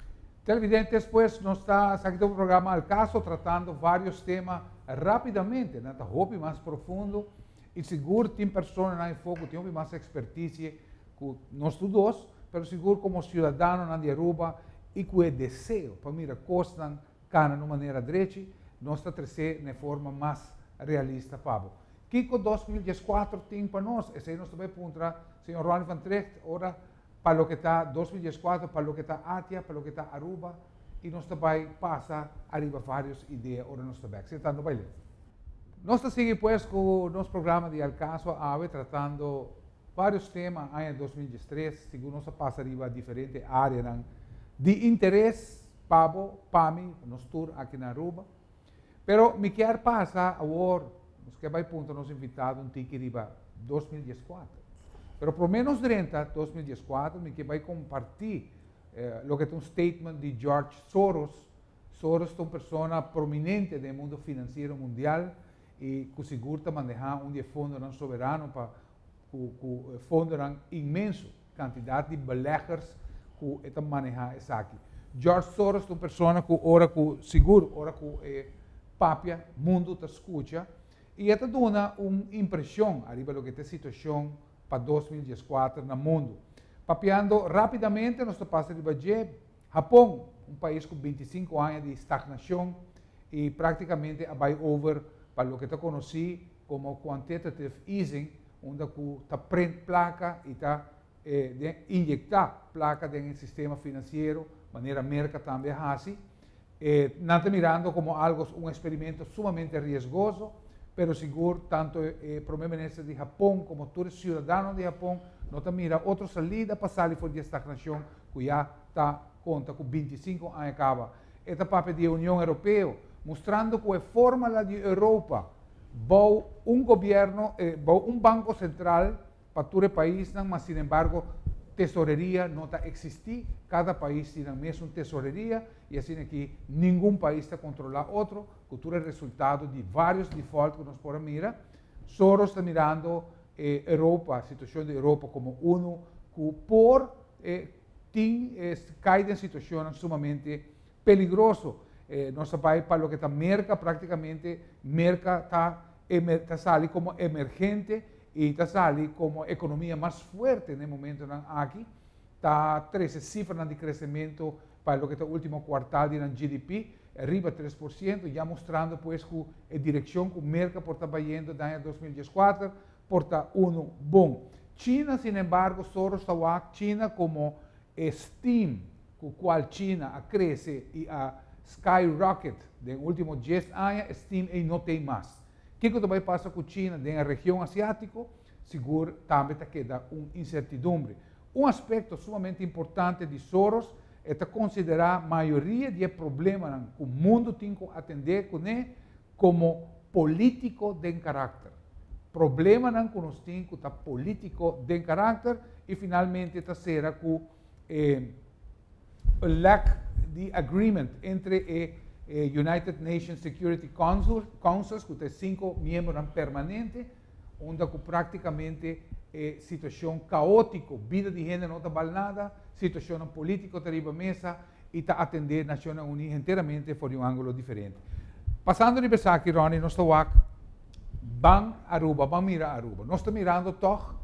Televidentes, pues nos ta esaki ta un programa Al Caso tratando varios tema rapidamente, nan ta hopi mas profundo y sigur tin personanan efo cu tin hopi mas experticie cu nos tur dos, pero sigur como ciudadanonan di Aruba y cu e deseo pa mira cosnan cana na un manera drechi, nos ta trece na e forma mas realista pa bo. Kiko 2014 tin pa nos? Esei nos ta bai puntra señor Ronnie van Trigt ora pa loke ta 2014, pa loke ta Atia, pa loke ta Aruba y nos ta bai pasa ariba varios idea ora nos ta bek. Senta no bai leu. Nos ta sigui pues cu nos programa di Al Caso awe tratando varios tema aña 2013, sigur nos a pasa riba diferente areanan di interes pa bo, pa mi, pa nos tur aki na Aruba. Pero mi kier pasa awor, nos kier bai puntra nos invitado un tiki riba 2014. Pero prome nos drenta 2014, mi kier bai comparti loke ta un statement di George Soros. Soros ta un persona prominente den e mundo financiero mundial y cu sigur ta maneha un di e fondonan soberano pa cu fondonan inmenso, cantidad di beleggers cu e ta maneha esaki. George Soros ta un persona cu ora cu, sigur ora cu e papia, mundo ta scucha y e ta duna un impresion ariba loke ta e situacion pa 2014 na mundo. Papiando rapidamente nos ta pasa riba dje, Hapon, un pais cu 25 aña di stagnacion y practicamente a bay over pa loke ta conoci como quantitative easing, unda cu ta print placa y ta inyecta placa den e sistema financiero, manera Merca tambe a haci. Nan ta mirando como algo, un experimento sumamente riesgoso, pero sigur tanto e prome minister di Hapon como tur e ciudadano di Hapon no ta mira otro salida pa sali for di e stagnacion cu ya ta conta cu 25 aña caba. E ta papia di e Union Europeo, mustrando cu e formula di Europa bou un gobierno, bou un banco central pa tur e paisnan, ma sinembargo tesoreria no ta existi, cada pais tin nan mesun tesoreria y asina aki ningun pais ta controla otro, cu tur e resultado di varios default cu nos por a mira. Soros ta mirando e Europa, situacion di Europa como uno cu por tin cay den situacionnan sumamente peligroso. Nos ta bay pa loke ta Merca, practicamente Merca ta sali como emergente y ta sali como economia mas fuerte na e momentonan aki, ta trece cifranan di crecemento pa loke ta ultimo cuartal di nan GDP riba 3%, ya mustrando pues cu e direccion cu Merca por ta bayendo den aña 2014 por ta uno bon. China, sinembargo, Soros ta wak China como e steam cu cual China a crece y a skyrocket den ultimo 10 aña, e steam ey no tey mas. Kico ta bay pasa cu China den e region asiatico, sigur tambe ta keda un incertidumbre. Un aspecto sumamente importante di Soros, e ta considera mayoria di e problemanan cu mundo tin cu atende cune como politico den caracter. Problemanan cu nos tin cu ta politico den caracter y finalmente ta cera cu e lack di agreement entre e United Nations Security Council, cu ta e 5 miembronan permanente, unda cu practicamente e situacion caotico, bida di hende no ta bal nada, situacionnan politico ta riba mesa y ta atende Nacionnan Uni enteramente for di un angulo diferente. Pasando riba esaki, Ronnie, nos ta wak ban Aruba, ban mira Aruba. Nos ta mirando toch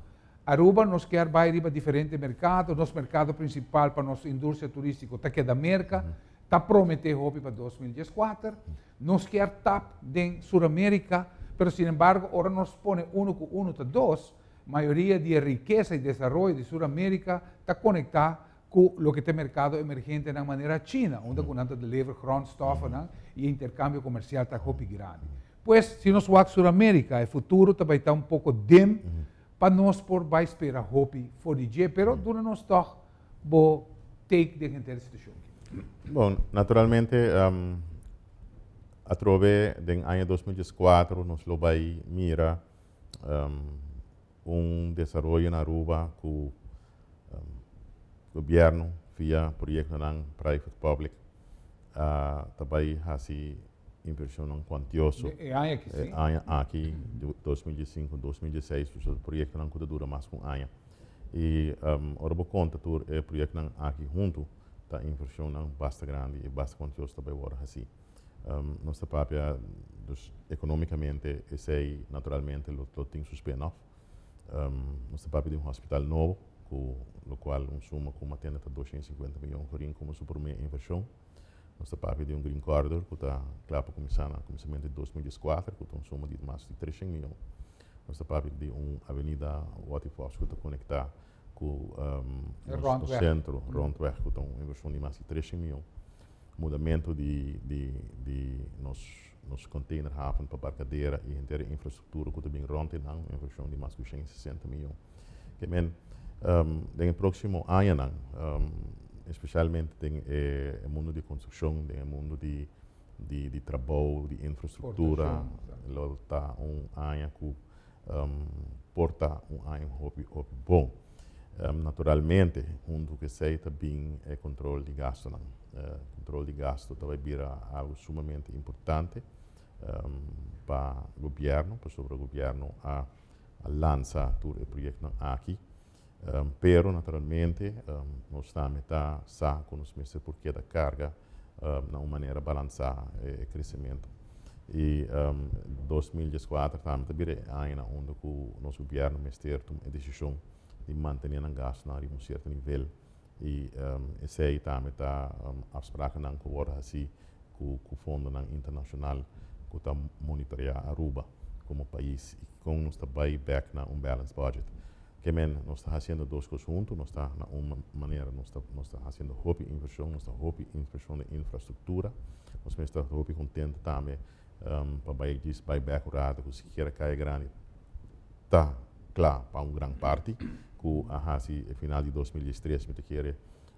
Aruba, nos kier bay riba diferente mercado, nos mercado principal pa nos industria turistico ta keda Merca, ta promete hopi pa 2014, nos kier tap den Suramerica, pero sin embargo, ora nos pone uno cu uno ta dos, mayoria di e rikesa y desaroyo di Suramerica ta conecta cu loke ta e mercado emergente nan manera China, unda cu nan ta deliver grondstoffennan y e intercambio comercial ta hopi grandi. Pues, si nos wak Suramerica, e futuro ta bay ta un poco dim pa nos por bay spera hopi for di dje, pero duna nos toch bo take den henter e situacion aki. Bon, naturalmente, atrobe den aña 2014 nos lo bay mira un desaroyo na Aruba cu gobierno via proyectonan private public ta bay haci inversionnan cuantioso. E aña aki, si. E aña aki, 2015, 2016, dus proyectonan cu ta dura mas cu un aña. I ora bo konta tur e proyektonan aki huntu, ta invershonnan basta grandi i basta kuantioso ta bai wòrdu hasí. Nos ta papia, dus ekonómikamente esei naturalmente lo tin su spin-off. Nos ta papia di un hospital nobo, ku lokual un suma ku matende ta 250 mion florin komo su promé invershon. Nos ta papia di un green corridor ku ta kla pa kuminsá na kuminsamentu di 2014, ku ta un suma di mas di 300 mion. Nos ta papia di un avenida Watty Vos ku ta konektá ku nos Rondweg. Sentro, Rondweg, ku ta un invershon di mas di 300 mion. Mudamentu di nos containerhaven pa Barcadera i henter infrastruktura ku ta bin rònt einan, un invershon di mas ku 160 mion. Ke men, den próksimo añanan, espesialmente den e mundu di konstrukshon, den mundu di trabou, di infrastruktura, Portashon, lo ta un aña ku por ta un aña hopi, hopi bon. Naturalmente, huntu ku esei ta bin e kontrol di gastunan. Kontrol di gastu ta bai bira algu sumamente importante pa gobièrnu, pasobra gobièrnu a lansa tur e proyektonan aki. Pero naturalmente, nos tambe ta sa ku nos mester por keda karga na un manera balansá e kresementu. I 2014 tambe ta bira aña unda ku nos gobièrnu mester tuma e desishon di mantené nan gastunan riba un sierto nivel i esei tambe ta afsprakennan ku wòrdu hasí ku fondonan internashonal ku ta monitoreá Aruba komo pais i kon nos ta bai back na un balanced budget. Ke men, nos ta hasiendo dos kos huntu. Nos ta na un manera, nos ta hasiendo hopi invershon, nos ta hopi invershon den infrastruktura. Nos ta hopi kontentu tambe pa bai djis bai back un ratu ku sikiera Kaya Grandi ta kla pa un gran parti, ku a hasi final di 2013, mi ta kere,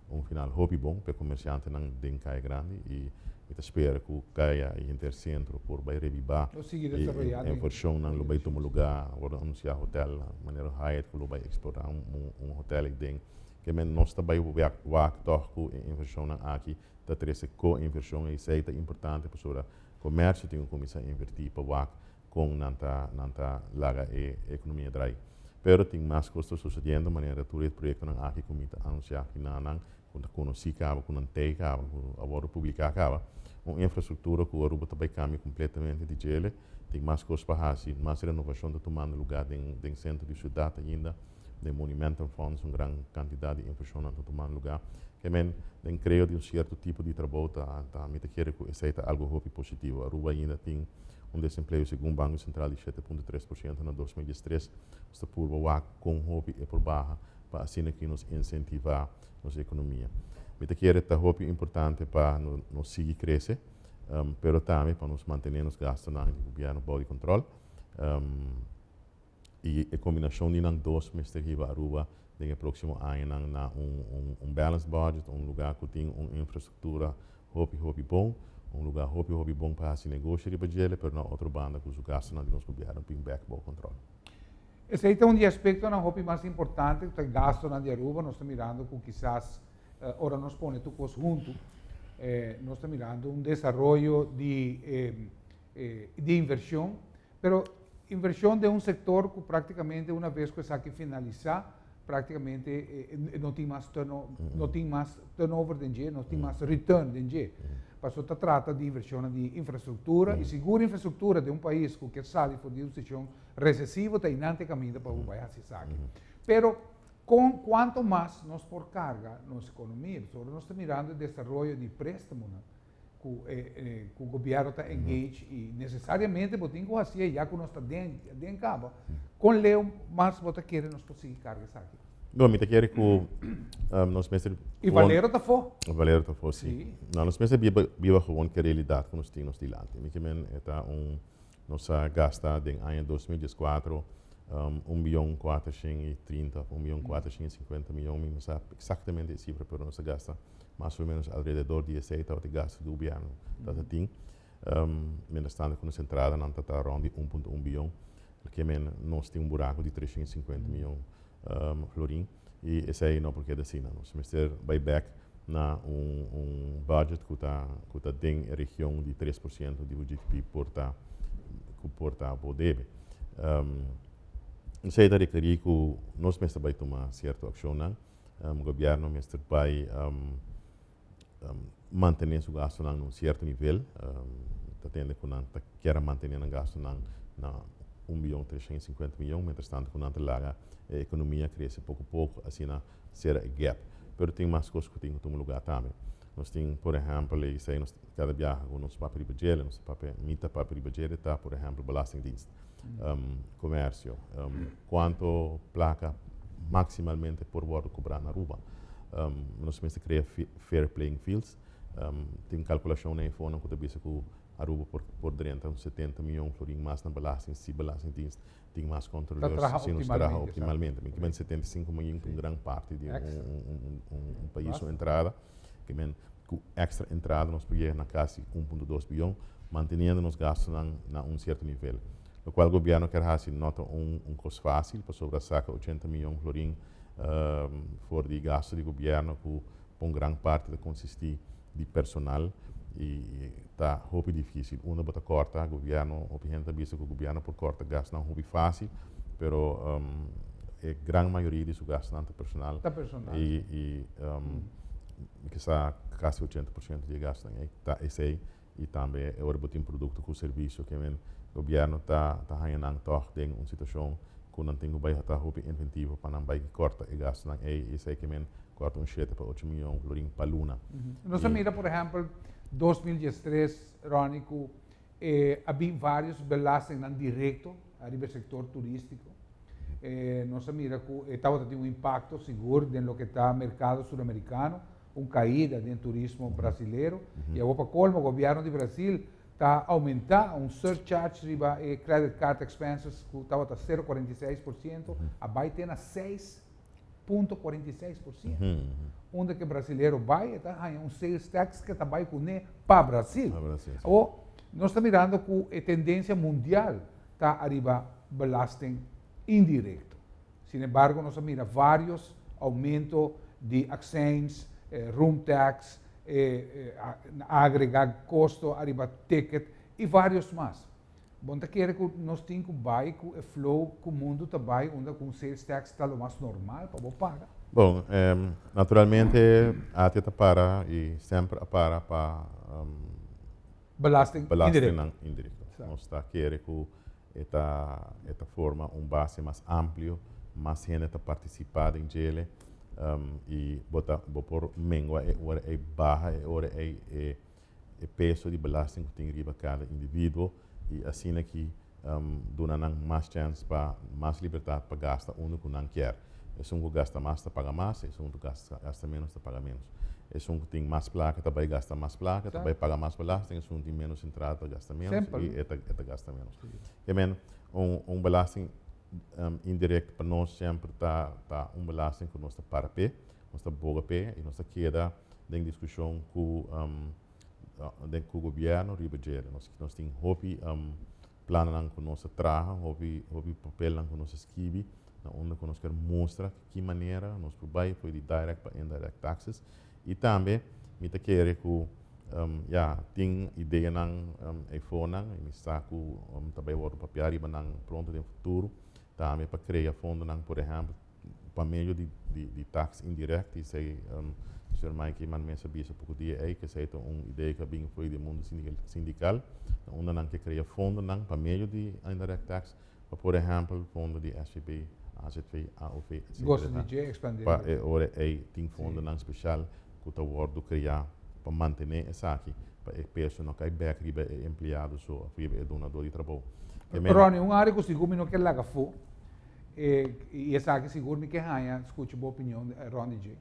un final hopi bon pa komersiantenan den Kaya Grandi i mi ta spera ku Kaya i henter sentro por bai rebibá Lo sigui desaroyá. E invershonnan lo bai tuma lugá, a anunsiá hotel manera Hyatt ku lo bai eksplorá un hotel den. Ke men, nos ta bai wak toch ku e invershonnan aki ta trese ko-invershon i esei ta importante pasobra komersio tin ku kuminsá invertí pa wak kon nan ta laga e ekonomia drai. Pero tin mas kos ta susediendo, manera tur e proyektonan aki ku mi ta anunsiá nan ku ta konosí kaba, ku nan tei kaba, ku a wòrdu publiká kaba. Un infrastruktura ku Aruba ta bai kambia kompletamente di djele. Tin mas kos pa hasi, mas renovashon ta tumando lugá den sentro di siudat ainda, den Monumentenfonds un gran kantidat di invershonnan ta tumando lugá. Ke men, den kreo di un sierto tipo di trabou ta mi ta kere ku esei ta algu hopi positivo. Aruba ainda tin un desempleo segun Banko Sentral di 7,3% na 2013. Ta purba wak kon hopi e por baha pa asina ku nos insentivá nos ekonomia. Mi ta kere ta hopi importante pa nos sigui krese, pero tambe pa nos mantené nos gastunan di gobièrnu bou di kontrol. I e kombinashon di nan dos mester hiba Aruba den e próksimo añanan na un balanced budget, un lugá ku tin un infrastruktura hopi, hopi bon, un lugá hopi, hopi bon pa hasi negoshi riba djele, pero na otro banda ku su gastunan di nos gobièrnu bin bèk bou kontrol. Esei ta un di aspektonan hopi mas importante, ku ta gastunan di Aruba. Nos ta mirando ku kisas ora nos pone tur kos huntu, nos ta mirando un desaroyo di invershon, pero invershon den un sektor ku práktikamente un bes ku esaki finalisá, práktikamente no tin mas turnover den dje, no tin mas return den dje. Paso ta trata di invershon di infrastruktura i sigur infrastruktura di un pais ku ke sali for di un situashon resesivo ta einan ta e kaminda pa bai hasi esaki. Pero kon kuantu mas nos por karga nos ekonomia? So, nos ta mirando e desaroyo di préstamonan ku gobièrnu ta engage i nesesariamente bo tin ku hasi ya ku nos ta den kaba. Kon leu mas bo ta kere nos por sigui karga esaki? No, mi ta kere ku nos mester I Valero ta fo. Valero ta fo, si. No, nos mester biba gewoon ku e realidat ku nos tin nos dilanti. Mi ke men, ta un nos a gasta den aña 2014 1 bion 430, 1 bion 450 mion, mi no sa eksaktamente e sifra, pero nos a gasta mas o ménos alrededor di esei tabata e gastu di gobièrnu tabata tin. Mientras tanto ku nos entradanan ta rònt di 1,1 bion. Ke men, nos tin un buraku di 350 mion florin i esei no por keda asina. Nos mester bai bèk na un budget ku ta den e region di 3% di GDP por ta ku por ta bo debe. Esey ta rekeri cu nos mester bay tuma cierto accionnan. Gobierno mester bay mantene su gastonan na un cierto nivel. Ta tende cu nan ta kier mantene nan gastonan na un biyon 350 miyon, mientras tanto cu nan ta laga e economia crece poco poco, asina cera e gap. Pero tin mas cos cu tin cu tuma lugar tambe. Nos tin, por ehempel, esey nos cada biaha cu nos papia riba djele, nos papia, mi ta papia riba djele, ta por ehempel Belastingdienst, comercio, cuanto placa maximalmente por wordo cobra na Aruba. Nos mester crea fair playing fields. Tin calculacion na infonan cu ta bisa cu Aruba por drenta un 70 miyon florin mas na belasting si Belastingdienst tin mas controladores, si nos traha optimalmente. Mi kimen 75 miyon ta un gran parti di un pais su entrada. Kimen cu extra entrada nos por yega na casi 1.2 biyon, manteniendo nos gastonan na un cierto nivel. Locual gobierno kier haci no ta un cos facil, pasobra saca 80 miyon florin for di gasto di gobierno cu pa un gran parti ta consisti di personal y ta hopi dificil. Unda bo ta corta gobierno, hopi hende ta bisa cu gobierno por corta gastonan hopi facil, pero e gran mayoria di su gastonan ta personal. Ta personal. Y kisa casi 80% di e gastonan ey ta esey y tambe ora bo tin producto cu servicio ke men gobierno ta haya nan toch den un situacion cu nan tin cu bay ta hopi inventivo pa nan bay corta e gastonan ey y esey ke men corta un 7 pa 8 miyon florin pa luna. Nos a mira, por ehempel, 2013, Ronnie, cu a bin varios belastingnan directo ariba e sector turistico. Nos a mira cu e tabata tin un impacto sigur den loke ta mercado suramericano, un caida den turismo brasilero. Y awor pa colmo gobierno di Brasil ta aumenta un surcharge riba e credit card expenses cu tabata 0,46% a bay te na 6,46%. Unda cu e brasilero bay e ta haya un sales tax cu ta bay cune pa Brasil. Pa Brasil, si. Awor nos ta mirando cu e tendencia mundial ta ariba belasting indirecto. Sin embargo, nos a mira varios aumento di accijns, room tax, agrega costo ariba ticket y varios mas. Bo no ta kere cu nos tin cu bay cu e flow cu mundo ta bay unda cu un sales tax ta lo mas normal pa bo paga? Bon, naturalmente ATIA ta para y semper a para pa belasting belastingnan indirecto. Nos ta kere cu e ta forma un base mas amplio, mas hende ta participa den djele y bo por mengua e ora ey baha e ora ey e peso di belasting cu tin riba cada individuo y asina aki duna nan mas chance pa mas libertad pa gasta unda cu nan kier. Esun cu gasta mas ta paga mas, esun cu gasta menos ta paga menos. Esun cu tin mas placa ta bay gasta mas placa, ta bay paga mas belasting, esun cu tin menos entrada ta gasta menos y e ta gasta menos. Ke men, un belasting indirecto pa nos semper ta un belasting cu nos ta para pe, nos ta boga pe y nos ta keda den discusion cu gobierno riba djere. Nos tin hopi plannan cu nos ta traha, hopi, hopi papelnan cu nos ta skirbi, na unda cu nos kier mustra ki manera nos por bay for di direct pa indirect taxes. Y tambe mi ta kere cu ja, tin ideanan eyfonan, y mi sa cu ta bay wordo papia riba nan pronto den futuro, tambe pa crea fondonan, por ehempel, pa medio di tax indirect, y esey señor Mike Eman mes a bisa poco dia ey, cu esey ta un idea cu a bin for di mundo sindical, na unda nan ke crea fondonan pa medio di indirect tax, pa por ehempel, fondo di SVB, AZV, AOV, etc. Gosto di dje expandi. Pa e ora ey tin fondonan special cu ta wordo crea pa mantene esaki, pa e peso no cay bek riba e empleado so of riba e donador di trabou. Ronnie, un area cu sigur mi no kier laga fu, y esaki sigur mi kier haya scucha bo opinion, Ronnie J.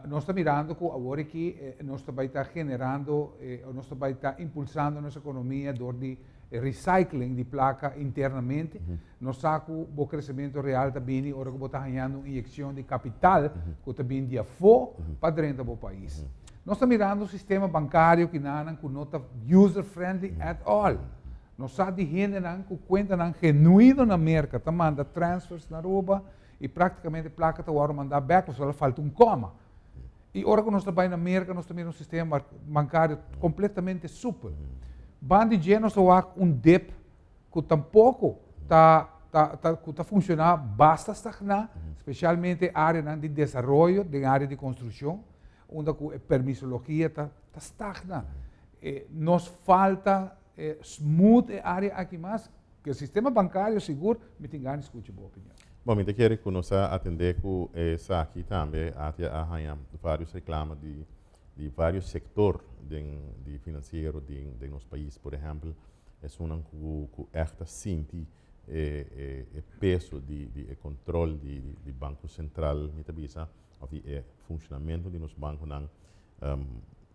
Nos ta mirando cu awor aki nos ta bay ta generando, nos ta bay ta impulsando nos economia door di recycling di placa internamente. Nos sa cu bo crecemento real ta bini ora cu bo ta hayando un inyeccion di capital cu ta bini di afo pa drenta bo pais. Nos ta mirando un sistema bancario cu nan cu no ta user friendly at all. Nos sa di hendenan cu cuentanan genuino na Merca ta manda transfers na Aruba y practicamente placa ta wordo manda back, pasobra falta un coma. Y ora cu nos ta bay na Merca, nos ta mira un sistema bancario completamente super. Banda di dje nos ta wak un dip cu tampoco ta ta, ta, ku ta funshoná basta stagná, spesialmente áreanan di desaroyo, den área di konstrukshon, unda ku e permisologia ta stagna. Nos falta smooth e área aki mas, ku e sistema bankario sigur, mi tin gana di skucha bo opinion. Bon, mi ta kere ku nos a atendé ku esaki tambe. ATIA a haña vários reklamo di vários sektor den di finansiero den nos pais. Por ehèmpel, esunnan ku ègt ta sinti e peso di e kontrol di Banko Sentral, mi ta bisa, òf di e funshonamentu di nos bankonan,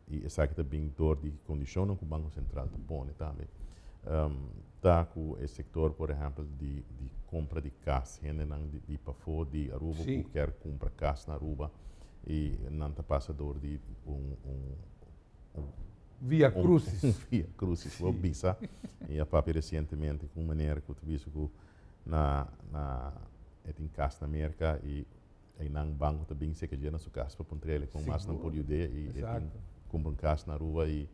i esaki ta bin dor di kondishonnan ku Banko Sentral ta pone tambe. Ta ku e sektor, por ehèmpel, di kompra di kas, hendenan di pafó di Aruba ku kier kumpra kas na Aruba i nan ta pasa dor di un Via crucis. Un via crucis, bo bisa. I a papia resientemente ku un meneer ku ta bisa ku na e tin kas na Merka i einan banko ta bin seka dje na su kas pa puntr'el kon mas nan por yud'é i e tin kumpra un kas na Aruba i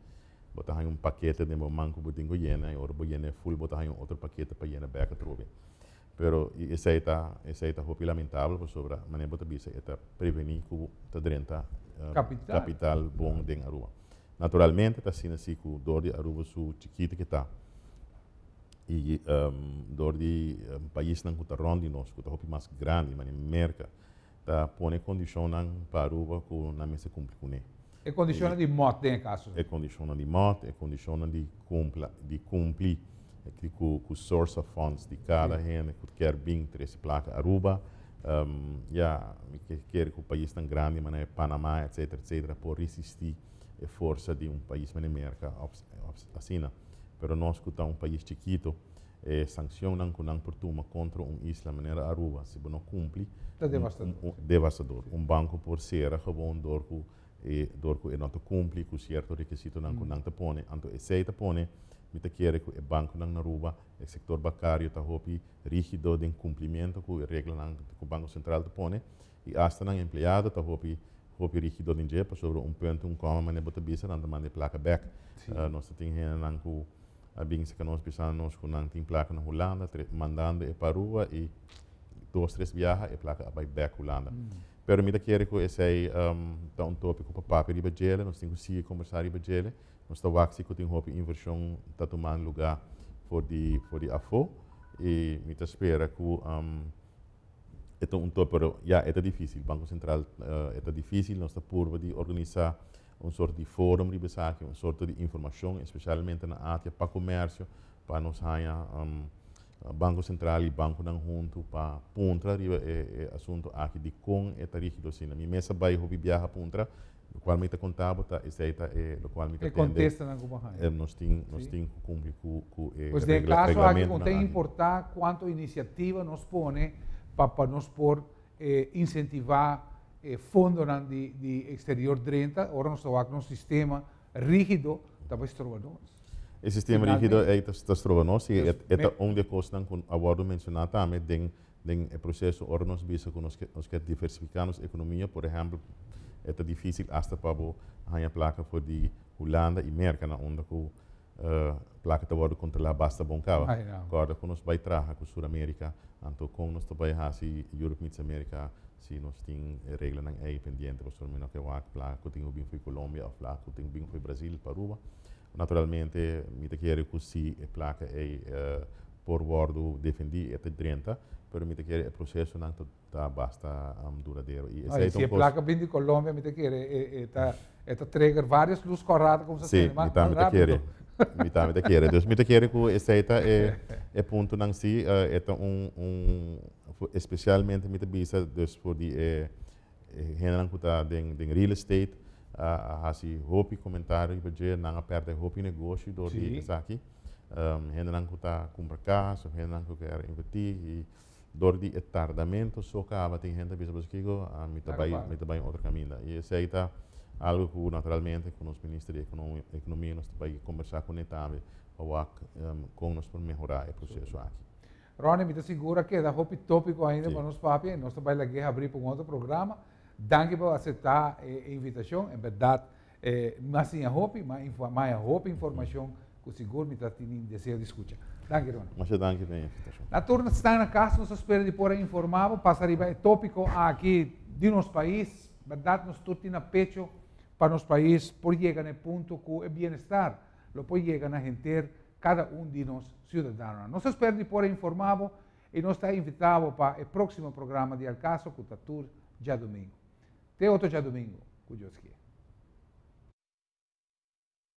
bo ta haña un pakete den bo man ku bo tin ku yena i ora bo yena e ful bo ta haña un otro pakete pa yena bèk atrobe. Pero i esei ta hopi lamentabel pasobra manera bo ta bisa e ta prevení ku ta drenta Kapital. Kapital bon den Aruba. Naturalmente ta asina si ku dor di Aruba su chikito ke ta i dor di paisnan ku ta rònt di nos ku ta hopi mas grandi manera Merka ta pone kondishonnan pa Aruba ku nan mester kumpli kuné. E kondishonnan di MOT den e kaso. E kondishonnan di MOT, e kondishonnan di kumpli ku source of funds di kada hende ku kier bin trese plaka Aruba. Ya, mi ke ku paisnan grandi manera Panama, etc., etc., por resistí e forsa di un pais manera Merka òf asina. Pero nos ku ta un pais chikitu, e sanshonnan ku nan por tuma kontra un isla manera Aruba, si bo no kumpli, Ta devastador. Un devastador. Un banko por sera gewoon dor ku e no ta kumpli ku sierto rekisitonan ku nan ta pone. Anto esei ta pone, mi ta kere ku e bankonan na Aruba, e sektor bankario ta hopi rígido den kumplimentu ku e reglanan ku Banko Sentral ta pone i hasta nan empleado ta hopi hopi rígido den dje, pasobra un punto un koma, manera bo ta bisa, nan ta manda e plaka bèk. Nos ta tin hendenan ku a bin serka nos bisa nos ku nan tin plaka na Hulanda, mandando e pa Aruba i dos, tres biaha e plaka a bai bèk Hulanda. Pero mi ta kere ku esei ta un tópiko pa papia riba djele, nos tin ku sigui kombersá riba djele. Nos ta wak si ku tin hopi invershon ta tumando lugá for di afó i mi ta spera ku e ta un tópiko, pero ya, e ta difísil. Banko Sentral e ta difísil, nos ta purba di organisá un sorto di forum riba esaki, un sorto di informashon, espesialmente na ATIA pa komersio, pa nos haña Banko Sentral i bankonan huntu pa puntra riba e asuntu aki di kon e ta rígido asina. Mi mes a bai hopi biaha puntra, lokual mi ta konta bo ta esei ta e lokual mi ta E tende. Kontestanan ku bo haña. Nos tin ku kumpli ku e Pues den kaso aki reglamentonan no ta aki. Importá kuantu inisiativa nos pone pa nos por insentivá fondonan di eksterior drenta, ora nos ta wak un sistema rígido, ta bai stroba nos. E sistema rígido ei ta stroba nos i e ta un di e kosnan ku a wòrdu menshoná tambe den e proseso ora nos bisa ku nos ke diversifiká nos ekonomia. Por ehèmpel, e ta difísil hasta pa bo haña plaka for di Hulanda i Merka na unda ku plaka ta wòrdu kontrolá basta bon kaba. Ai, no. Kòrda ku nos bai traha ku Sur-Amerika, anto kon nos ta bai hasi Europe meets America si nos tin reglanan ei pendiente, pasobra mi no ke wak plaka ku tin ku bin for di Colombia òf plaka ku tin ku bin for di Brasil pa Aruba. Naturalmente, mi ta kere ku si e plaka ei por wòrdu defendí, e ta drenta, pero mi ta kere e prosesonan ta basta duradero. I Ai, esei ta si un e kos. Plaka bin di Colombia, mi ta kere e ta trigger varios lus kòrá komo se mas Mi tambe ta rápido. Kere. Mi tambe ta kere. Dus mi ta kere ku esei ta e puntonan si, e ta un espesialmente mi ta bisa dus for di e hendenan ku ta den real estate a hasi hopi komentario riba dje, nan a pèrdè hopi negoshi dor di esaki. Hendenan ku ta kumpra kas òf hendenan ku kier invertí i dor di e tardamentu so kaba tin hende ta bisa pues kiko mi ta bai mi ta bai un otro kaminda. I esei ta algu ku naturalmente ku nos minister di ekonomia nos ta bai kombersá kuné tambe pa wak kon nos por mehorá e proseso aki. Ronnie, mi ta sigur keda hopi tópiko ainda pa nos papia, nos ta bai lag'é habrí pa un otro programa. Danki pa aseptá e invitashon. En berdat, m'a siña hopi, m'a hopi informashon. Ku sigur mi ta tin deseo di skucha. Danki, Ronald. Masha danki pa e invitashon. Na tur ku ta na kas, nos ta spera di por informá, pasa riba e tópiko aki di nos pais, berdat, nos tur tin na pechu pa nos pais por yega na punto ku e bienestar lo por yega na henter kada un di nos siudadanonan. Nos ta spera di por informá i nos ta invitá pa e próksimo programa di Al Caso, ku ta tur djadumingu. Te otro djadumingu, ku Dios ke.